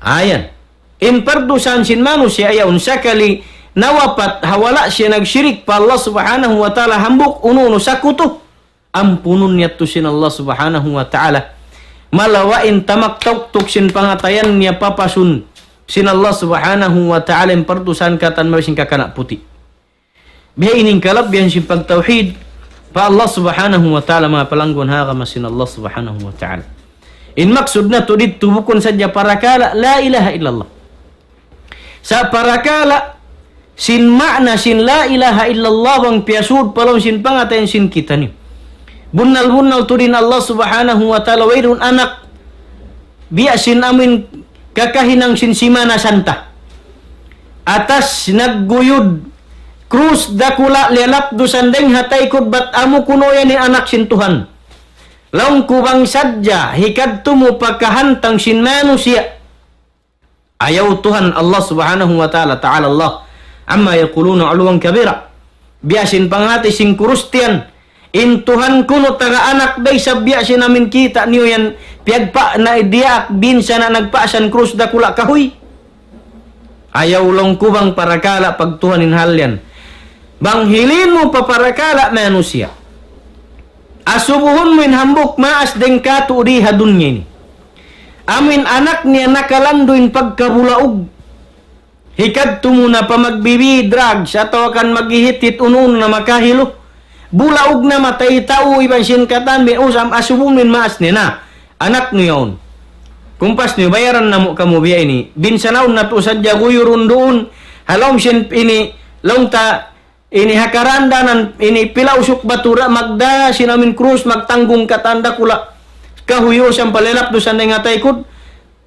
Ayan. In pardusahan sin manusiya' yaun sakali nawapat ha wala' siya nagshirik pa Allah subhanahu wa ta'ala hambuuk unu-unu sakutu. Ampunun niya yadtu sin Allah subhanahu wa ta'ala. Malawa' in tamak tauktuk sin pangatayan niya papasun sin Allah subhanahu wa ta'ala in pardusahan katan mawi sin kakana' puti'. Biya' ini in kalabihan sin pagtawhid pa Allah subhanahu wa ta'ala, manga palangguan ha agama sin Allah subhanahu wa ta'ala. In maksud natu' didtu bukun sadja parakala' la ilaha illallah. Sa' parakala' sin ma'na sin la ilaha illallah bang piyasud pa lawm sin pangatayan sin kitaniyu. Bunnal-bunnal tuud in Allah subhanahu wa ta'ala wayruun anak. Biya' sin amuin kakahinang sin Simana Santa. Atas nagguyud krus dakula' liyalapdusan dayng ha taykud bat amu kunu' yan in anak sin Tuhan. Laung ku bang sadja hikadtu mu pa kahantang sin manusiya'. Ayaw Tuhan Allah subhanahu wa ta'ala, ta'ala Allah, amma yaquluna uluwan kabira. Biya' sin panghati sin Kristiyan, in Tuhan kunu' taga anak da isab biya' sin amin kita' niyu yan, piyagpa na diyaak binsana' nagpasan krus dakula' kahuy. Ayaw laung ku bang parakala' pagtuhan in hal yan. Bang hilin mu pa parakala' manusiya'. Asubuhun mu in hambuuk maas dayng kātu' di ha dunya ini. Amuin anak niya nakalandu' in pagkabulaug. Hikadtu mu na pa magbibi drugs atawa kan maghihit-hit unu-unu na makahilu. Bulaug na matay tau iban sin katan biya' usam asubuhun mu in maas niya na. Anak niyu yaun. Kumpas niyu bayaran namu' kamu biya' ini. Binsanaun natu' sadja guyurun duun. Ha lawm sin ini laung ta ini ha karandanan, ini pila usuk batu da, magda sin amin krus, magtanggung katan dakula'. Kahuy usam pa liyalapdusan dayng ha taykud.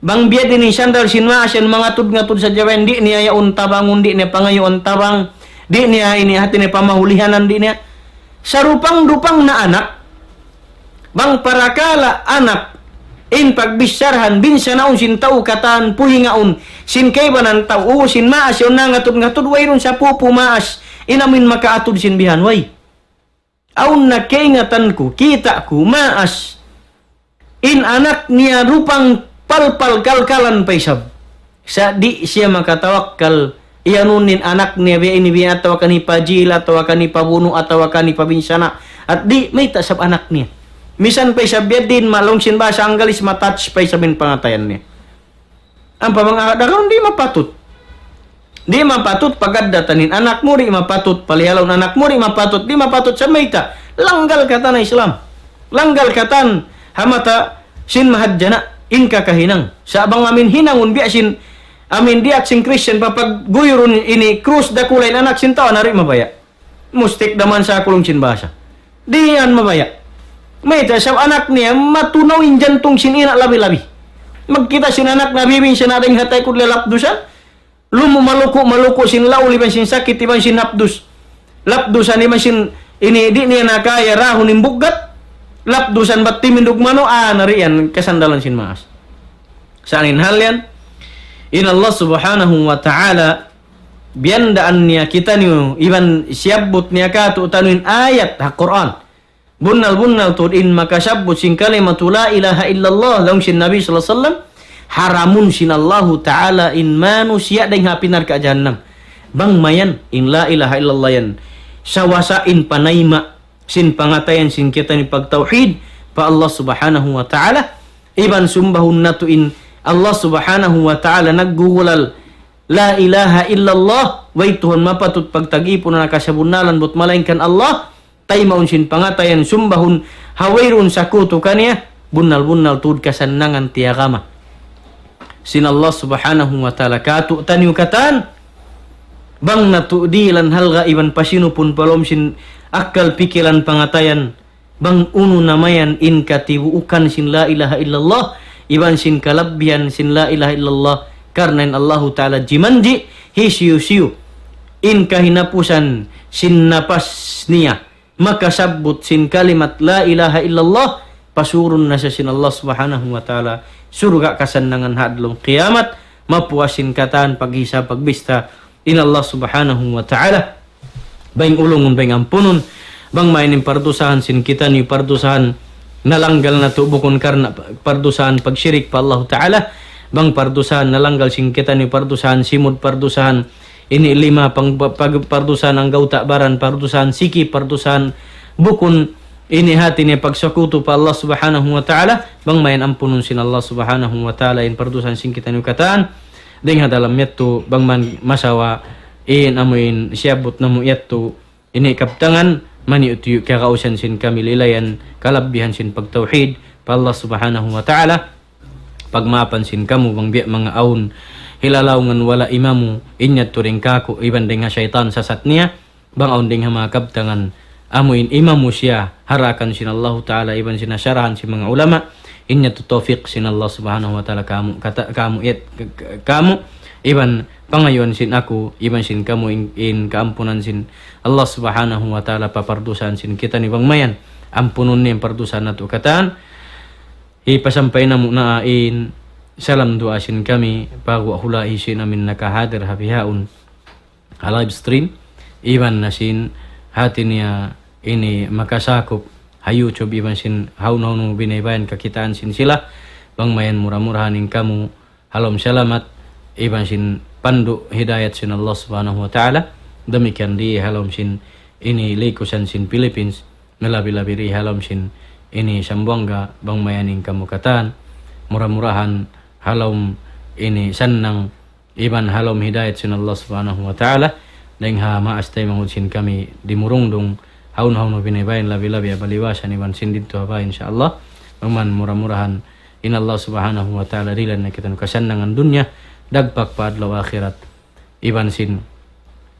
Bang biya' diin in sandal sin maas yan mangatud-ngatud sadja, di' niya yaun tabangun, di' niya pangayuan tabang, di' niya ini hati niya pamahulihanan, di' niya. Sarupang-dupang na anak. Bang parakala' anak, in pagbicharahan, binsanaun sin tau katan, puhingaun, sin kaibanan tau, sin maas yaun nangatud-ngatud, wayruun sapupu maas, in amuin makaatud sin bihan, way. Awn na kaingatan ku, kita' ku, maas. In anak niya rupang palpal kalkalan pa isab. Sa' di' siya makatawakkal, iyanun in anak niya, biya' ini, biya' atawa kan hipajil, atawa kan hipabunu', atawa kan hipabinsana'. At di', mayta' sab anak niya. Misan pa isab biya' diin, laung sin bahasa Anggalis, ma-touch pa isab in pangatayan niya. Ampa manga daraun di' mapatut. Di' mapatut pagaddatan in anak mu, di' mapatut palihalaun anak mu, di' mapatut, di' mapatut sa mayta'. Langgal katan ha Islam. Langgal katan ha mata sin mahadjana' in kakahinang. Sa' bang amin hinangun biya' sin, amin diyaak sin Christian, papagguyurun ini krus dakula' in anak sin tau, na di' mabaya'. Mustik daman sa kulung sin bahasa. Di' yan mabaya'. Mayta' sa anak niya, matunaw in jantung sin ina' labi-labi. Magkita' sin anak niya, bibin siya na dayng ha taykud lapdusan. Lumu' maluku', maluku' sin laul iban sin sakit iban sin lapdus. Lapdusan iban sin ini di' niya na kaya rahun in buggat. Lapdusan bat timindug manu, ah, na di' yan kasandalan sin maas. Sa' in hal yan, in Allah Subhanahu wa Ta'ala, biyandaan niya kitaniyu, iban siyabbut niya kātu'taniyu in ayat ha Qur'an. Bunnal-bunnal tuud in makasabbut sin kalimatu la ilaha illallah, laung sin Nabi sallallahu alayhi wasallam, haramun sin Allahu Ta'ala in manusiya' dayng ha api narka' jahannam. Bang mayan in la ilaha illallah yan, sawasa in panayma' sin pangatayan sin kitaniyu pagtawhid pa Allah Subhanahu wa Ta'ala, iban sumbahun natu' in Allah Subhanahu wa Ta'ala naggugulal, la ilaha illallah, way Tuhan mapatut pagtag-ipunan ha kasabunnalan bat malaingkan Allah, taymaun sin pangatayan sumbahun ha wayruun sakutu kaniya, bunnal-bunnal tuud kasannangan tiyagama sin Allah Subhanahu wa Ta'ala kātu'taniyu katan, bang natu' dihilan halga' iban pasinupun pa lawm sin akkal pikilan pangatayan, bang unu na mayan in katibuukan sin la ilaha illallah, iban sin kalabbihan sin la ilaha illallah, karna' in Allahu Ta'ala jimanji', hisiyu-siyu in kahinapusan sin napas niya makasabbut sin kalimat la ilaha illallah, pasurun na siya sin Allah Subhanahu wa Ta'ala surga' kasannangan ha adlaw qiyamat, mapuas sin katan paghisab pagbista in Allah Subhanahu wa Ta'ala. Bang ulungun, bang ampunun, bang mayan in pardusahan sin kitaniyu pardusahan nalanggal natu' bukun karna' pardusahan pagshirik pa Allah Ta'ala, bang pardusahan nalanggal sin kitaniyu pardusahan simud, pardusahan ini lima pang-, pag-, pardusahan anggawta' baran, pardusahan siki, pardusahan bukun ini hati niya pagsakutu pa Allah Subhanahu wa Ta'ala, bang mayan ampunun sin Allah Subhanahu wa Ta'ala in pardusahan sin kitaniyu katan, dayng ha dalam yadtu bang man masawa in amu in siyabbut namu' yadtu ini kabtangan, maniyu-tiyu kiyakausan sin kami lilayan kalabbihan sin pagtawhid pa Allah Subhanahu wa Ta'ala. Pagmaapan sin kamu bang biya' manga awn hilalaungan wala' imamu, in yadtu dayng kāku' iban dayng ha saytan sasat niya, bang awn dayng ha manga kabtangan amu in imamu siya ha daakan sin Allahu Ta'ala iban sin ha sarahan sin manga ulama, in yadtu tawfiq sin Allah Subhanahu wa Ta'ala kāmu', kata-, kāmu' yat-, k-, k-, kāmu', iban pangayuan sin aku, iban sin kamu in, in kaampunan sin Allah Subhanahu wa Ta'ala pa pardusahan sin kitaniyu bang mayan, ampunun niya in pardusahan natu' katan, hipasampay namu' na in salam duwaa sin kami, pa guwa' hula' hisiyu-siyu na amin nakahadir ha bihaun ha live stream, iban na sin hati niya ini makasakup ha YouTube, iban sin hawnu-hawnu biyaybayan kakitaan sin sila, bang mayan mura-murahan in kamu ha lawm salamat, iban sin pandu' hidayat sin Allah Subhanahu wa Ta'ala, damikkiyan di ha lawm sin ini likusan sin Philippines, nalabi-labi di ha lawm sin ini Sambuwangga, bang mayan in kamu katan, mura-murahan ha lawm ini sannang, iban ha lawm hidayat sin Allah Subhanahu wa Ta'ala, dayng ha maas taymanghud sin kami di Murungdung, hawnu-hawnu biyaybayan labi-labi ha Baliwasan iban sin didtu ha bay, insya Allah, bang man mura-murahan in Allah Subhanahu wa Ta'ala dihilan na kitaniyu kasannangan dunya, dagpak pa adlaw akhirat, iban sin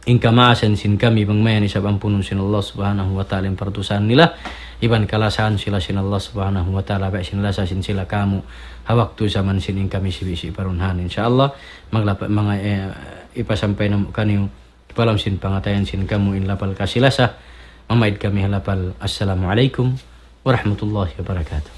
in kamaasan sin kami bang mayan isab ampunun sin Allah Subhanahu wa Ta'ala in pardusahan nila, iban kalasahan sila sin Allah Subhanahu wa Ta'ala, biya' sin lasa sin sila kāmu', ha waktu jaman sin in kami sibi'-sibi' parunhan, insya Allah, maglapa-, manga, eh, hipasampay namu' kaniyu, pa lawm sin pangatayan sin kamu in lapal kasi-lasa, mamaid kami ha lapal, Assalamu alaykum ورحمة الله وبركاته.